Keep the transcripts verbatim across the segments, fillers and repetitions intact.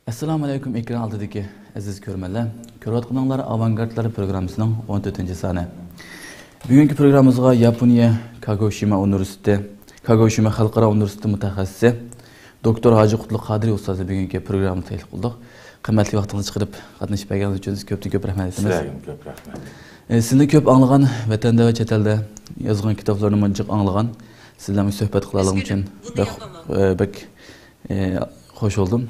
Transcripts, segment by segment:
ئەسسالامۇ ئەلەيكۇم، ئېكران ئالدىدىكى ئەزىز كۆرۈرمەنلەر. كۆرۈۋاتقىنىڭلار ئاۋانگارتلار پروگراممىسىنىڭ ئون تۆتىنچى سانى. بۈگۈنكى پروگراممىمىزغا ياپونىيە كاگوشىما ئۇنىۋېرسىتېتى، كاگوشىما خەلقئارا ئۇنىۋېرسىتېتى مۇتەخەسسىسى، دوكتور ھاجى قۇتلۇق قادىرى ئۇستازنى بۈگۈنكى پروگراممىمىزغا تەكلىپ قىلدۇق. قىممەتلىك ۋاقتىڭىزنى چىقىرىپ قاتنىشىپ بەرگەنلىكىڭىز ئۈچۈن سىزگە كۆپتىن كۆپ رەھمەت ئېيتىمىز. سىلەرگىمۇ كۆپ رەھمەت. ئە، سىزنى كۆپ ئاڭلىغان، ۋەتەندە ۋە چەت ئەلدە يازغان كىتابلىرىنىمۇ جىق ئاڭلىغان، سىزلەرنى سۆھبەت قىلالىغىنىم ئۈچۈن بەك، ئە، بەك، ئە، خوش بولدۇم.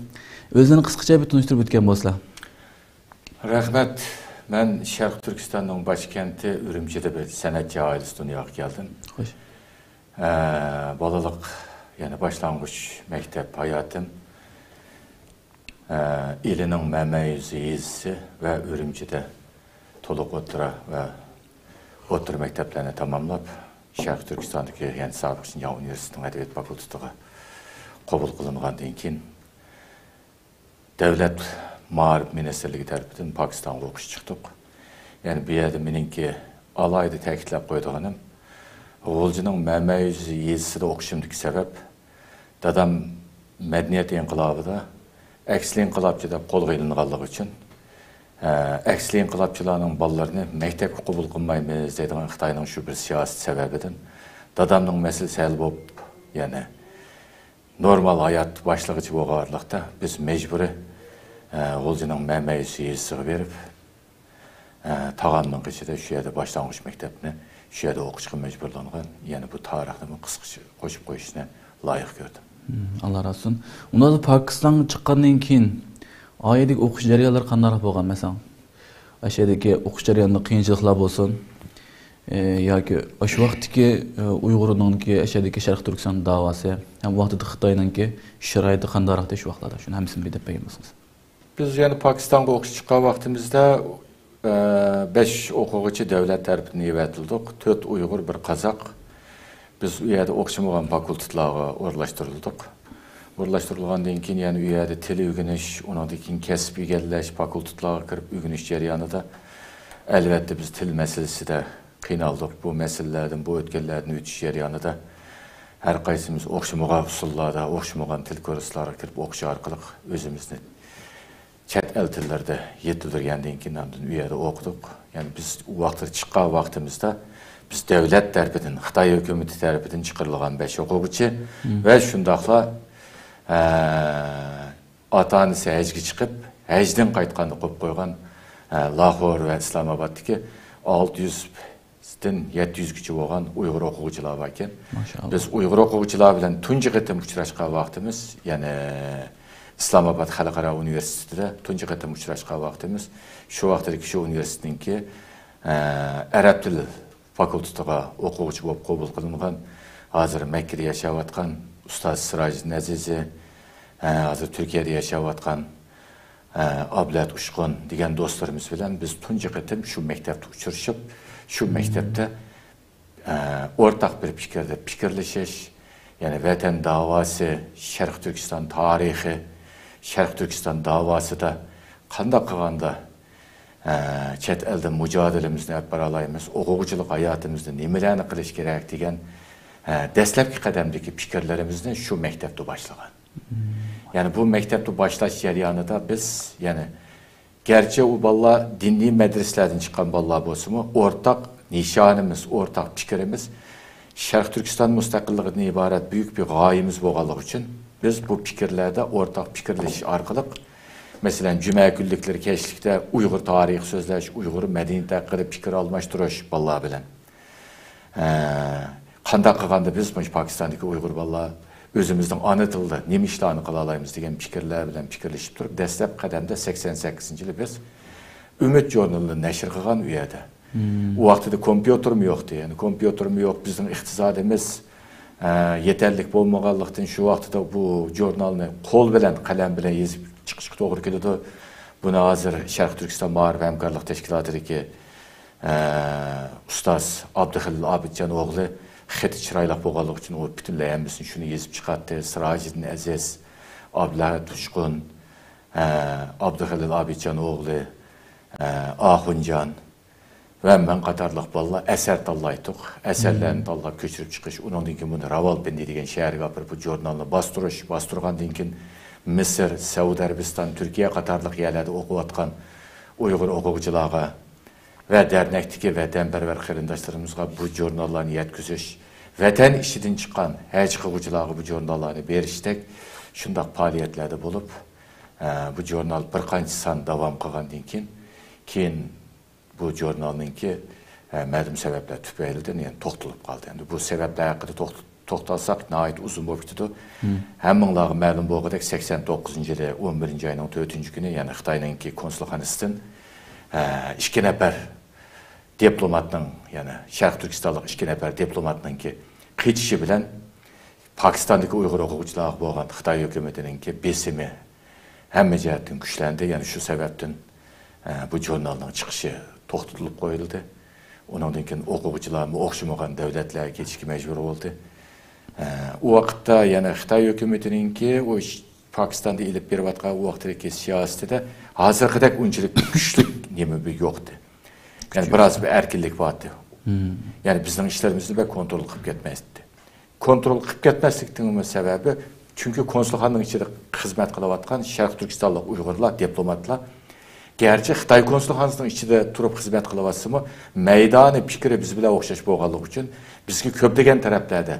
ئۆزلىرىنى قىسقىچە بىر تونۇشتۇرۇپ ئۆتكەن بولسىلا. رەھمەت. مەن شەرقىي تۈركىستاننىڭ باش كەنتى ئۈرۈمچىدە بىر سەنئەتچى ئائىلىسىدە دۇنياغا كەلدىم. خوش. ئە، بالىلىق، يەنى باشلانغۇچ مەكتەپ ھاياتىم، ئە، ئىلىنىڭ مەمەيۈزى يېزىسى ۋە ئۈرۈمچىدە تولۇق ئوتتۇرا ۋە ئوتتۇرا مەكتەپلەرنى تاماملاپ، شەرقىي تۈركىستاندىكى، يەنى سابىق شىنجاڭ ئۇنىۋېرسىتېتىنىڭ ئەدەبىيات فاكۇلتېتىغا قوبۇل قىلىنغاندىن كېيىن، دۆلەت مائارىپ مىنىستىرلىكى تەرىپىدىن پاكىستانغا ئوقۇشقا چىقتۇق. يەنى بۇ يەردە مېنىڭكى ئالاھىدە تەكىتلەپ قويىدىغىنىم، غۇلجىنىڭ مەمەيۈزى يېزىسىدا ئوقۇشۇمدىكى سەۋەب، دادام مەدەنىيەت ئىنقىلابىدا ئەكسىل ئىنقىلابچى دەپ قولغا ئېلىنغانلىقى ئۈچۈن، ئە، ئەكسىل ئىنقىلابچىلارنىڭ بالىلىرىنى مەكتەپكە قوبۇل قىلمايمىز دەيدىغان خىتاينىڭ شۇ بىر سىياسىتى سەۋەبىدىن، دادامنىڭ مەسىلىسى ھەل بولۇپ، يەنى نورمال ھايات باشلىغۇچە بولغانلىقتا، بىز مەجبۇرىي، ئە، غۇلجىنىڭ مەمەيۈزى يېزىسىغا بېرىپ، ئە، تاغامنىڭ قېشىدا شۇ يەردە باشلانغۇچ مەكتەپنى شۇ يەردە ئوقۇشقا مەجبۇرلانغان. يەنە بۇ تارىخنىمۇ قىسقىچە قوشۇپ قويۇشنى لايىق كۆردۈم. مم، ئاللا رازى بولسۇن. ئۇنداق پاكىستانغا چىققاندىن كېيىن ئائىلىدىكى ئوقۇش جەريانلىرى قانداقراق بولغان؟ مەسىلەن، ئاشۇ يەردىكى ئوقۇش جەريانىدا قىيىنچىلىقلار بولسۇن، ئى، ياكى ئاشۇ ۋاقىتتىكى، ئى، ئۇيغۇرنىڭكى ئاشۇ يەردىكى شەرقىي تۈركىستان داۋاسى، ھەم ۋاقتىدا خىتاينىڭكى شارائىتى قانداقراق ئىدى شۇ ۋاقىتلاردا؟ شۇنى ھەممىسىنى بىر دەپ بەرگەن بولسىڭىز. بىز يەنە پاكىستانغا ئوقۇشقا چىققان ۋاقتىمىزدا، ئە، بەش ئوقۇغۇچى دۆلەت تەرىپىدىن ئېۋەتىلدۇق. تۆت ئۇيغۇر، بىر قازاق. بىز ئۇ يەردە ئوخشىمىغان فاكۇلتېتلارغا ئورۇنلاشتۇرۇلدۇق. ئورۇنلاشتۇرۇلغاندىن كېيىن يەنە ئۇ يەردە تىل ئۆگىنىش، ئۇنىڭدىن كېيىن كەسىپ ئىگىلەش، فاكۇلتېتلارغا كىرىپ ئۆگىنىش جەريانىدا، ئەلۋەتتە، بىز تىل مەسىلىسىدە قىينالدۇق. بۇ مەسىلىلەردىن، بۇ ئۆتكەللەردىن ئۆتۈش جەريانىدا ھەر قايسىمىز ئوخشىمىغان ئۇسۇللاردا، ئوخشىمىغان تىل كۇرسلارغا كىرىپ ئوقۇش ئارقىلىق ئۆزىمىزنى چەت ئەل تىللىرىدا يېتىلدۈرگەندىن كېيىن، ئاندىن ئۇ يەردە ئوقۇدۇق. يەنى بىز ئۇ ۋاقىتتا چىققان ۋاقتىمىزدا، بىز دۆلەت تەرىپىدىن، خىتاي ھۆكۈمىتى تەرىپىدىن چىقىرىلغان بەش ئوقۇغۇچى ۋە شۇنداقلا، ئە، ئاتا-ئانىسى ھەجگە چىقىپ، ھەجدىن قايتقاندا قويۇپ قويغان، ئە، لاھور ۋە ئىسلامئابادتىكى ئالتە يۈز دىن يەتتە يۈزگىچە بولغان ئۇيغۇر ئوقۇغۇچىلار باركەن. ماشائاللا. بىز ئۇيغۇر ئوقۇغۇچىلار بىلەن تۇنجى قېتىم ئۇچراشقان ۋاقتىمىز، يەنى ئىسلامئاباد خەلقئارا ئۇنىۋېرسىتېتىدا تۇنجى قېتىم ئۇچراشقان ۋاقتىمىز. شۇ ۋاقىتتىكى شۇ ئۇنىۋېرسىتېتنىڭكى، ئە، ئەرەب تىل فاكۇلتېتىغا ئوقۇغۇچى بولۇپ قوبۇل قىلىنغان، ھازىر مەككىدە ياشاۋاتقان ئۇستاز سىراجىدىن ئەزىزى، ئە، ھازىر تۈركىيەدە ياشاۋاتقان، ئە، ئابلەت ئۇچقۇن دېگەن دوستلىرىمىز بىلەن بىز تۇنجى قېتىم شۇ مەكتەپتە ئۇچرىشىپ، شۇ مەكتەپتە، ئە، ئورتاق بىر پىكىردە پىكىرلىشىش، يەنى ۋەتەن داۋاسى، شەرقىي تۈركىستان تارىخى، شەرقىي تۈركىستان داۋاسىدا قانداق قىلغاندا، ئە، چەت ئەلدە مۇجادىلىمىزنى ئېلىپ بارالايمىز، ئوقۇغۇچىلىق ھاياتىمىزدا نېمىلەرنى قىلىش كېرەك دېگەن، ئە، دەسلەپكى قەدەمدىكى پىكىرلىرىمىزنى شۇ مەكتەپتە باشلىغان. يەنى بۇ مەكتەپتە باشلاش جەريانىدا بىز، يەنى گەرچە ئۇ بالىلار دىنىي مەدرىسىلەردىن چىققان بالىلار بولسىمۇ، ئورتاق نىشانىمىز، ئورتاق پىكرىمىز شەرقىي تۈركىستان مۇستەقىللىقىدىن ئىبارەت بۈيۈك بىر غايىمىز بولغانلىقى ئۈچۈن، بىز بۇ پىكىرلەردە ئورتاق پىكىرلىشىش ئارقىلىق، مەسىلەن، جۈمە كۈنلۈكلىرى كەچلىكتە ئۇيغۇر تارىخى سۆزلەش، ئۇيغۇر مەدەنىيىتى ھەققىدە پىكىر ئالماشتۇرۇش بالىلار بىلەن. ئە، قانداق قىلغاندا بىز مۇشۇ پاكىستاندىكى ئۇيغۇر بالىلار ئۆزىمىزنىڭ ئانا تىلىدا نېمە ئىشلارنى قىلالايمىز دېگەن پىكىرلەر بىلەن پىكىرلىشىپ تۇرۇپ، دەسلەپكى قەدەمدە سەكسەن سەككىزىنچى يىلى بىز ئۈمىد ژۇرنىلىنى نەشر قىلغان ئۇ يەردە. ئۇ ۋاقتىدا كومپيۇتېرمۇ يوقتى. يەنى كومپيۇتېرمۇ يوق، بىزنىڭ ئىقتىسادىمىز، ئە، يېتەرلىك بولمىغانلىقتىن شۇ ۋاقتىدا بۇ ژۇرنالنى قول بىلەن، قەلەم بىلەن يېزىپ چىقىشقا توغرا كېلىدۇ. بۇنى ھازىر شەرقىي تۈركىستان مائارىپ ھەمكارلىق تەشكىلاتىدىكى ئە، ئۇستاز ئابدۇخېلىل ئابىدجان ئوغلى خېتى چىرايلىق بولغانلىقى ئۈچۈن ئۇ پۈتۈنلەي ھەممىسىنى شۇنى يېزىپ چىقاتتى. سىراجىدىن ئەزىز، ئابلەت ئۇچقۇن، ئە، ئابدۇخېلىل ئابىدجان ئوغلى، ئە، ئاخۇنجان ۋە مەن قاتارلىق بالىلار ئەسەر تاللايتتۇق. ئەسەرلەرنى تاللاپ كۆچۈرۈپ چىقىش، ئۇنىڭدىن كېيىن بۇنى راۋالپىندى دېگەن شەھەرگە ئاپىرىپ بۇ ژۇرنالنى باستۇرۇش، باستۇرغاندىن كېيىن مىسىر، سەئۇدى ئەرەبىستان، تۈركىيە قاتارلىق يەرلەردە ئوقۇۋاتقان ئۇيغۇر ئوقۇغۇچىلارغا ۋە دەرنەكتىكى ۋەتەنپەرۋەر قېرىنداشلىرىمىزغا بۇ ژۇرناللارنى يەتكۈزۈش، ۋەتەن ئىچىدىن چىققان ھەج قىلغۇچىلارغا بۇ ژۇرناللارنى بېرىشتەك شۇنداق پائالىيەتلەردە بولۇپ، ئە، بۇ ژۇرنال بىر قانچە سان داۋام قىلغاندىن كېيىن، كېيىن بۇ ژۇرنالنىڭكى، ئە، مەلۇم سەۋەبلەر تۈپەيلىدىن يەنە توختىلىپ قالدى. ئەمدى بۇ سەۋەبلەر ھەققىدە توخت-، توختالساق ناھايىتى ئۇزۇن بولۇپ كېتىدۇ. مم. ھەممىڭلارغا مەلۇم بولغۇدەك، سەكسەن توققۇزىنچى يىلى ئون بىرىنچى ئاينىڭ تۆتىنچى كۈنى يەنە خىتاينىڭكى كونسۇلخانىسىدىن، ئە، ئىككى نەپەر دىپلوماتنىڭ، يەنى شەرقىي تۈركىستانلىق ئىككى نەپەر دىپلوماتنىڭكى قېچىشى بىلەن پاكىستاندىكى ئۇيغۇر ئوقۇغۇچىلارغا بولغان خىتاي ھۆكۈمىتىنىڭكى بېسىمى ھەممە جەھەتتىن كۈچلەندى. يەنە شۇ سەۋەبتىن، ئە، بۇ ژۇرنالنىڭ چىقىشى توختىتىلىپ قويۇلدى. ئۇنىڭدىن كېيىن ئوقۇغۇچىلارمۇ ئوخشىمىغان دۆلەتلەرگە كېتىشكە مەجبۇر بولدى. ئە، ئۇ ۋاقىتتا يەنە خىتاي ھۆكۈمىتىنىڭكى ئۇ ش-، پاكىستاندا ئېلىپ بېرىۋاتقان ئۇ ۋاقىتتىكى سىياسىتىدە ھازىرقىدەك ئۇنچىلىك كۈچلۈك نېمە بىر يوقتى. يەنى بىراز بىر ئەركىنلىك بارتى. مم. يەنى بىزنىڭ ئىشلىرىمىزنى بەك كونترول قىلىپ كەتمەيتتى. كونترول قىلىپ كەتمەسلىكنىڭ سەۋەبى، چۈنكى كونسۇلخانىنىڭ ئىچىدە خىزمەت قىلىۋاتقان شەرقىي تۈركىستانلىق ئۇيغۇرلار، دىپلوماتلار، گەرچە خىتاي كونسۇلخانىسىنىڭ ئىچىدە تۇرۇپ خىزمەت قىلىۋاتسىمۇ، مەيدانى پىكرى بىز بىلەن ئوخشاش بولغانلىقى ئۈچۈن، بىزگە كۆپلىگەن تەرەپلەردە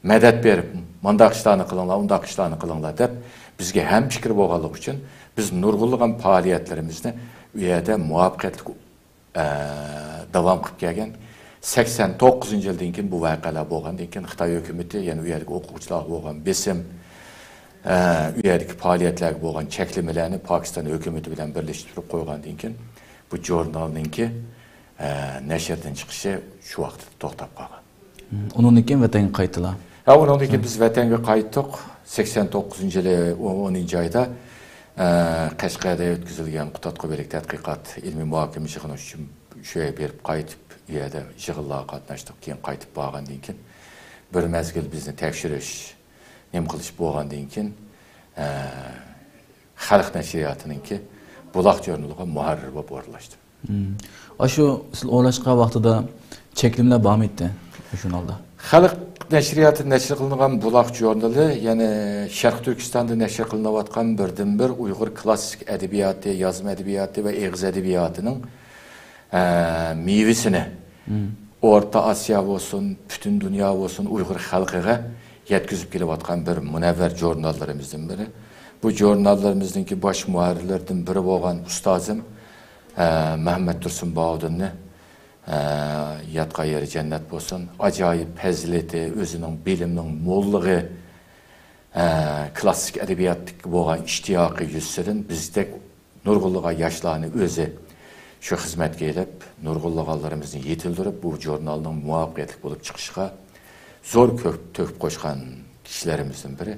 مەدەت بېرىپ، مۇنداق ئىشلارنى قىلىڭلار، ئۇنداق ئىشلارنى قىلىڭلار دەپ، بىزگە ھەم پىكرى بولغانلىقى ئۈچۈن، بىز نۇرغۇنلىغان پائالىيەتلىرىمىزنى ئۇ يەردە مۇۋەپپەقىيەتلىك ئە، داۋام قىلىپ كەلگەن. سەكسەن توققۇزىنچى يىلدىن كېيىن بۇ ۋەقەلەر بولغاندىن كېيىن، خىتاي ھۆكۈمىتى يەنە ئۇ يەردىكى ئوقۇغۇچىلارغا بولغان بېسىم، ئە، ئۇ يەردىكى پائالىيەتلەرگە بولغان چەكلىمىلەرنى پاكىستان ھۆكۈمىتى بىلەن بىرلىشتۈرۈپ قويغاندىن كېيىن، بۇ ژۇرنالنىڭكى، ئە، نەشردىن چىقىشى شۇ ۋاقىتتا توختاپ قالغان. مم، ئۇنىڭدىن كېيىن ۋەتەنگە قايتتىلا؟ ھە، ئۇنىڭدىن كېيىن بىز ۋەتەنگە قايتتۇق. سەكسەن توققۇزىنچى يىلى ئون، ئونىنچى ئايدا، ئە، قەشقەردە ئۆتكۈزۈلگەن قۇتادغۇ بۆلەك تەتقىقات ئىلمىي مۇھاكىمە يىغىنى ئۈچۈن شۇ يەرگە بېرىپ قايتىپ، ئۇ يەردە يىغىنلارغا قاتناشتۇق. كېيىن قايتىپ بارغاندىن كېيىن بىر مەزگىل بىزنى تەكشۈرۈش، نېمە قىلىش بولغاندىن كېيىن، ئە، خەلق نەشرىياتىنىڭكى بۇلاق ژۇرنىلىغا مۇھەررىر بولۇپ ئورۇنلاشتىم. مم. ئاشۇ سىز ئورۇنلاشقان ۋاقتىدا چەكلىمىلەر بارمىدى ژۇرنالدا؟ خەلق نەشرىياتى نەشر قىلىنغان بۇلاق ژۇرنىلى، يەنى شەرقىي تۈركىستاندا نەشر قىلىنىۋاتقان بىردىنبىر ئۇيغۇر كلاسسىك ئەدەبىياتى، يازما ئەدەبىياتى ۋە ئېغىز ئەدەبىياتىنىڭ، ئە، مېۋىسىنى مم. ئورتا ئاسىيا بولسۇن، پۈتۈن دۇنيا بولسۇن، ئۇيغۇر خەلقىگە يەتكۈزۈپ كېلىۋاتقان بىر مۇنەۋۋەر ژۇرناللىرىمىزدىن بىرى. بۇ ژۇرناللىرىمىزنىڭكى باش مۇھەررىرلىرىدىن بىرى بولغان ئۇستازىم، ئە، مەمەت تۇرسۇن باۋۇدۇننى، ئە، ياتقان يېرى جەننەت بولسۇن. ئاجايىپ پەزىلىتى، ئۆزىنىڭ بىلىمنىڭ موللۇقى، ئە، كلاسسىك ئەدەبىياتتىكى بولغان ئىشتىياقى يۈزىسىدىن بىزدەك نۇرغۇنلىغان ياشلارنى ئۆزى شۇ خىزمەتكە ئېلىپ، نۇرغۇنلىغانلىرىمىزنى يېتىلدۈرۈپ، بۇ ژۇرنالنىڭ مۇۋەپپەقىيەتلىك بولۇپ چىقىشىغا زور كۆپ تۆھپە قوشقان كىشىلىرىمىزدىن بىرى.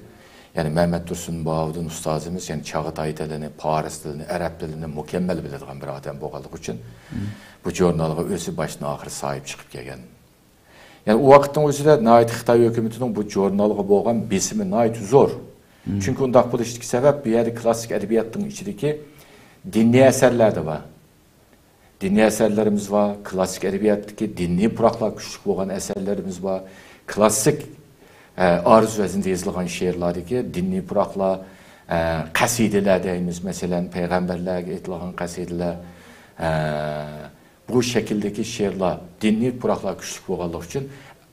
يەنى مەمەت تۇرسۇن باۋۇدۇن ئۇستازىمىز، يەنى چاغاتاي تىلىنى، پارس تىلىنى، ئەرەب تىلىنى مۇكەممەل بىلىدىغان بىر ئادەم بولغانلىقى ئۈچۈن، مم. بۇ ژۇرنالغا ئۆزى باشتىن ئاخىر ساھىب چىقىپ كەلگەن. يەنى ئۇ ۋاقىتنىڭ ئۆزىدە ناھايىتى خىتاي ھۆكۈمىتىنىڭ بۇ ژۇرنالغا بولغان بېسىمى ناھايىتى زور. مم. چۈنكى ئۇنداق بولۇشىدىكى سەۋەب، بۇ يەردە كلاسسىك ئەدەبىياتنىڭ ئىچىدىكى دىنىي ئەسەرلەر بار. دىنىي ئەسەرلىرىمىز بار، كلاسسىك ئەدەبىياتتىكى دىنىي پۇراقلار كۈچلۈك بولغان ئەسەرلىرىمىز بار، كلاسسىك، ئە، ئارۇز ۋەزىندە يېزىلغان شېئىرلاردىكى دىنىي پۇراقلار، ئە، قەسىدىلەر دەيمىز، مەسىلەن، پەيغەمبەرلەرگە ئېيتىلغان قەسىدىلەر، ئە، بۇ شەكىلدىكى شېئىرلار، دىنىي پۇراقلار كۈچلۈك بولغانلىقى ئۈچۈن،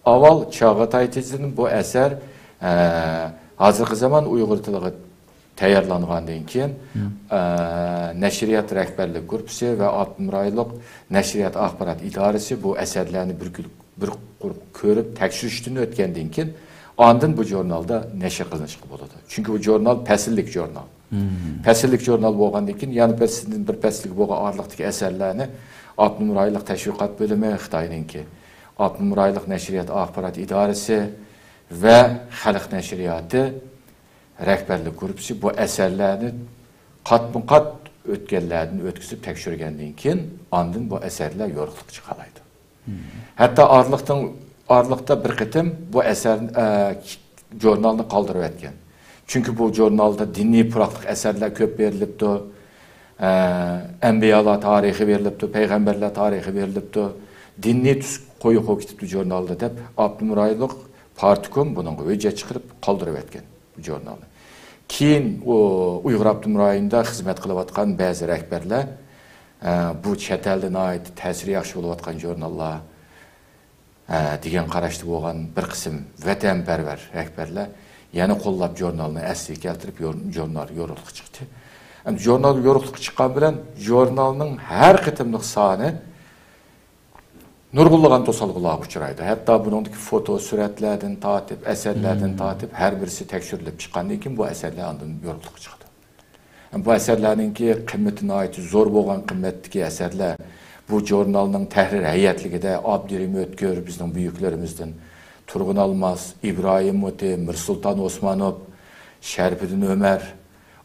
ئاۋۋال چاغاتاي تىلىدىن بۇ ئەسەر، ئە، ھازىرقى زامان ئۇيغۇر تىلىغا تەييارلانغاندىن كېيىن، مم. ئە، نەشرىيات رەھبەرلىك گۇرۇپپىسى ۋە ئاپتونوم رايونلۇق نەشرىيات ئاخبارات ئىدارىسى بۇ ئەسەرلەرنى بىر كۈن، بىر قۇر كۆرۈپ، تەكشۈرۈشتىن ئۆتكەندىن كېيىن، ئاندىن بۇ ژۇرنالدا نەشر قىلىنىشقا بولىدۇ. چۈنكى بۇ ژۇرنال پەسىللىك ژۇرنال. مم. پەسىللىك ژۇرنال بولغاندىن كېيىن، يەنە پەسىلدىن بىر پەسىلگە بولغان ئارىلىقتىكى ئەسەرلەرنى ئاپتونوم رايونلۇق تەشۋىقات بۆلۈمى، خىتاينىڭكى ئاپتونوم رايونلۇق نەشرىيات ئاخبارات ئىدارىسى ۋە خەلق نەشرىياتى رەھبەرلىك گۇرۇپپىسى بۇ ئەسەرلەرنى قاتمۇ قات ئۆتكەللەردىن ئۆتكۈزۈپ تەكشۈرگەندىن كېيىن، ئاندىن بۇ ئەسەرلەر يورۇقلۇققا چىقالايدۇ. مم. ھەتتا ئارىلىقتىن، ئارىلىقتا بىر قېتىم بۇ ئەسەر، ئە، ژۇرنالنى قالدۇرۇۋەتكەن. چۈنكى بۇ ژۇرنالدا دىنىي پۇراقلىق ئەسەرلەر كۆپ بېرىلىپتۇ. ئە، ئەنبىيالار تارىخى بېرىلىپتۇ، پەيغەمبەرلەر تارىخى بېرىلىپتۇ. دىنىي تۈس قويۇق بولۇپ كېتىپتۇ ژۇرنالدا دەپ، ئاپتونوم رايونلۇق پارتكوم بۇنىڭغا ھۆججەت چىقىرىپ قالدۇرۇۋەتكەن بۇ ژۇرنالنى. كېيىن ئۇ ئۇيغۇر ئاپتونوم رايونىدا خىزمەت قىلىۋاتقان بەزى رەھبەرلەر، ئە، بۇ چەت ئەلدە ناھايىتى تەسىرى ياخشى بولۇۋاتقان ژۇرناللار، ئە، دېگەن قاراشتا بولغان بىر قىسىم ۋەتەنپەرۋەر رەھبەرلەر يەنە قوللاپ ژۇرنالنى ئەسلىگە كەلتۈرۈپ، يور-، ژۇرنال يورۇقلۇققا چىقتى. ئەمدى ژۇرنال يورۇقلۇققا چىققان بىلەن ژۇرنالنىڭ ھەر قېتىملىق سانى نۇرغۇنلىغان توسالغۇلارغا ئۇچرايدۇ. ھەتتا بۇنىڭدىكى فوتو سۈرەتلەردىن تارتىپ، ئەسەرلەردىن تارتىپ، ھەر بىرسى تەكشۈرۈلۈپ چىققاندىن كېيىن بۇ ئەسەرلەر ئاندىن يورۇقلۇققا چىقىدۇ. بۇ ئەسەرلەرنىڭكى قىممىتى ناھايىتى زور بولغان قىممەتتىكى ئەسەرلەر. بۇ ژۇرنالنىڭ تەھرىر ھەيئەتلىكىدە ئابدۇرېھىم ئۆتكۈر بىزنىڭ بۈيۈكلىرىمىزدىن تۇرغۇن ئالماس، ئىبراھىم مۇتى، مىرسۇلتان ئوسمانوف، شەرىپىدىن ئۆمەر،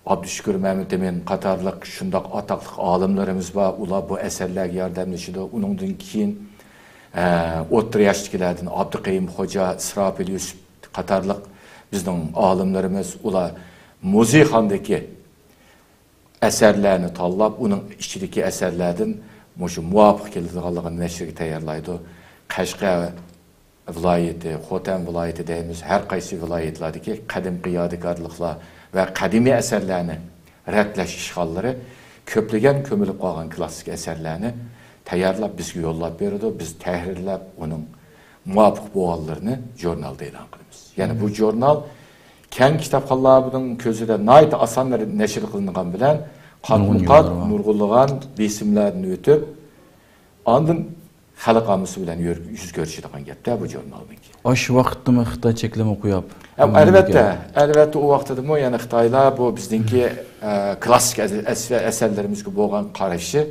ئابدۇشۈكۈر مەمتىمىن قاتارلىق شۇنداق ئاتاقلىق ئالىملىرىمىز بار. ئۇلار بۇ ئەسەرلەرگە ياردەملىشىدۇ. ئۇنىڭدىن كېيىن، ئە، ئوتتۇرا ياشتىكىلاردىن ئابدۇقېيۇم خوجا، ئىسراپىل يۈسۈپ قاتارلىق بىزنىڭ ئالىملىرىمىز، ئۇلار مۇزېيخانىدىكى ئەسەرلەرنى تاللاپ، ئۇنىڭ ئىچىدىكى ئەسەرلەردىن مۇشۇ مۇۋاپىق كېلىدىغانلىقىنى نەشرگە تەييارلايدۇ. قەشقەر ۋىلايىتى، خوتەن ۋىلايىتى دەيمىز، ھەر قايسى ۋىلايەتلەردىكى قەدىمكى يادىكارلىقلار ۋە قەدىمىي ئەسەرلەرنى رەتلەش ئىشخانىلىرى كۆپلىگەن كۆمۈلۈپ قالغان كلاسسىك ئەسەرلەرنى تەييارلاپ، بىزگە يوللاپ بېرىدۇ. بىز تەھرىرلەپ، ئۇنىڭ مۇۋاپىق بولغانلىرىنى ژۇرنالدا ئېلان قىلىمىز. يەنى بۇ ژۇرنال كەڭ كىتابخانلارنىڭ كۆزىدە ناھايىتى ئاسان نەشر قىلىنغان بىلەن، قاتمۇ قات نۇرغۇنلىغان بېسىملاردىن ئۆتۈپ، ئاندىن خەلق ئاممىسى بىلەن يۈر-، يۈز كۆرۈشىدىغان گەپتە بۇ ژۇرنالنىڭكى. ئاشۇ ۋاقىتتىمۇ خىتاي چەكلىمە قويۇپ، ئەم، ئەلۋەتتە، ئەلۋەتتە، ئۇ ۋاقتىدىمۇ يەنە خىتايلار بۇ بىزنىڭكى، ئە، كلاسسىك ئەس-، ئەس-، ئەسەرلىرىمىزگە بولغان قارىشى،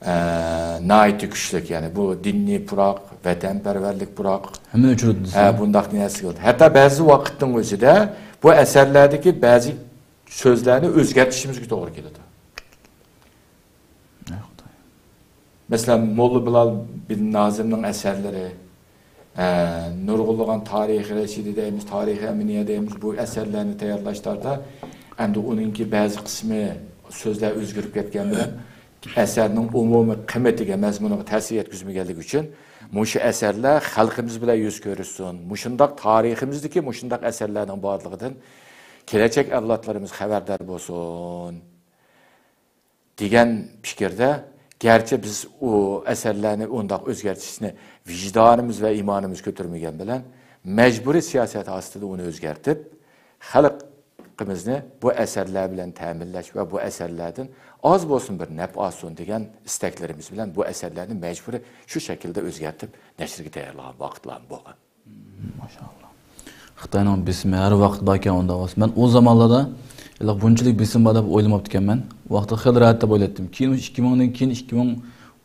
ئە، ناھايىتى كۈچلۈك. يەنى بۇ دىنىي پۇراق، ۋەتەنپەرۋەرلىك پۇراق، ھەممىنى ئۆچۈرىدۇ دېسە. ئە، بۇنداق نەرسە. ھەتتا بەزى ۋاقىتنىڭ ئۆزىدە بۇ ئەسەرلەردىكى بەزى سۆزلەرنى ئۆزگەرتىشىمىزگە توغرا كېلىدۇ. ئەي خۇداي. مەسىلەن، موللا بىلال بىن نازىمنىڭ ئەسەرلىرى، ئە، نۇرغۇنلىغان تارىخىي رەشىدە دەيمىز، تارىخىي ئەمىنىيە دەيمىز، بۇ ئەسەرلەرنى تەييارلاشلاردا ئەمدى ئۇنىڭكى بەزى قىسمى سۆزلەر ئۆزگىرىپ كەتكەن بىلەن ئەسەرنىڭ ئومۇمىي قىممىتىگە، مەزمۇنىغا تەسىر يەتكۈزمىگەنلىكى ئۈچۈن مۇشۇ ئەسەرلەر خەلقىمىز بىلەن يۈز كۆرۈشسۇن، مۇشۇنداق تارىخىمىزدىكى مۇشۇنداق ئەسەرلەرنىڭ بارلىقىدىن كېلەچەك ئەۋلادلىرىمىز خەۋەردار بولسۇن دېگەن پىكىردە، گەرچە بىز ئۇ ئەسەرلەرنى ئۇنداق ئۆزگەرتىشنى ۋىجدانىمىز ۋە ئىمانىمىز كۆتۈرمىگەن بىلەن، مەجبۇرىي سىياسەت ئاستىدا ئۇنى ئۆزگەرتىپ، خەلقىمىزنى بۇ ئەسەرلەر بىلەن تەمىنلەش ۋە بۇ ئەسەرلەردىن ئاز بولسۇن بىر نەپ ئالسۇن دېگەن ئىستەكلىرىمىز بىلەن بۇ ئەسەرلەرنى مەجبۇرىي شۇ شەكىلدە ئۆزگەرتىپ نەشرگە تەييارلىغان ۋاقىتلارمۇ بولغان. ماشائاللا. خىتاينىڭ بېسىمى ھەر ۋاقىت باركەن ئۇنداق بولسا. مەن ئۇ زامانلاردا ھېلىقى بۇنچىلىك بېسىم بار دەپ ئويلىماپتىكەنمەن. ۋاقتىدا خېلى راھەت دەپ ئويلايتتىم. كېيىن ئىككى مىڭدىن كېيىن، ئىككى مىڭ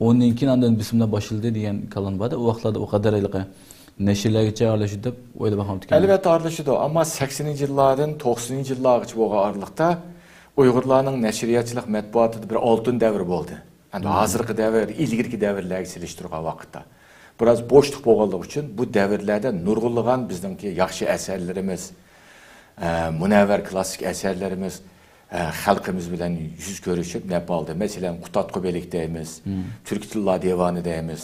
ئوندىن كېيىن ئاندىن بېسىملار باشلىدى دېگەن كاللام بار-دە. ئۇ ۋاقىتلاردا ئۇ قەدەر ھېلىقى نەشرلەرگىچە ئارىلىشىدۇ دەپ ئويلاپ باقماپتىكەنمەن. ئەلۋەتتە ئارىلىشىدۇ، ئەمما سەكسىنىنچى يىللاردىن توقسىنىنچى يىللارغىچە بولغان ئارىلىقتا ئۇيغۇرلارنىڭ نەشرىياتچىلىق مەتبۇئاتىدا بىر ئالتۇن دەۋر بولدى. ئەمدى ھازىرقى دەۋر، ئىلگىرىكى دەۋرلەرگە سېلىشتۇرغان ۋاقىتتا بىراز بوشلۇق بولغانلىقى ئۈچۈن، بۇ دەۋرلەردە نۇرغۇنلىغان بىزنىڭكى ياخشى ئەسەرلىرىمىز، ئە، مۇنەۋۋەر كلاسسىك ئەسەرلىرىمىز، ئە، خەلقىمىز بىلەن يۈز كۆرۈشۈپ نەپ ئالدى. مەسىلەن، قۇتادغۇ بېلىك دەيمىز، تۈركىي تىللار دىۋانى دەيمىز،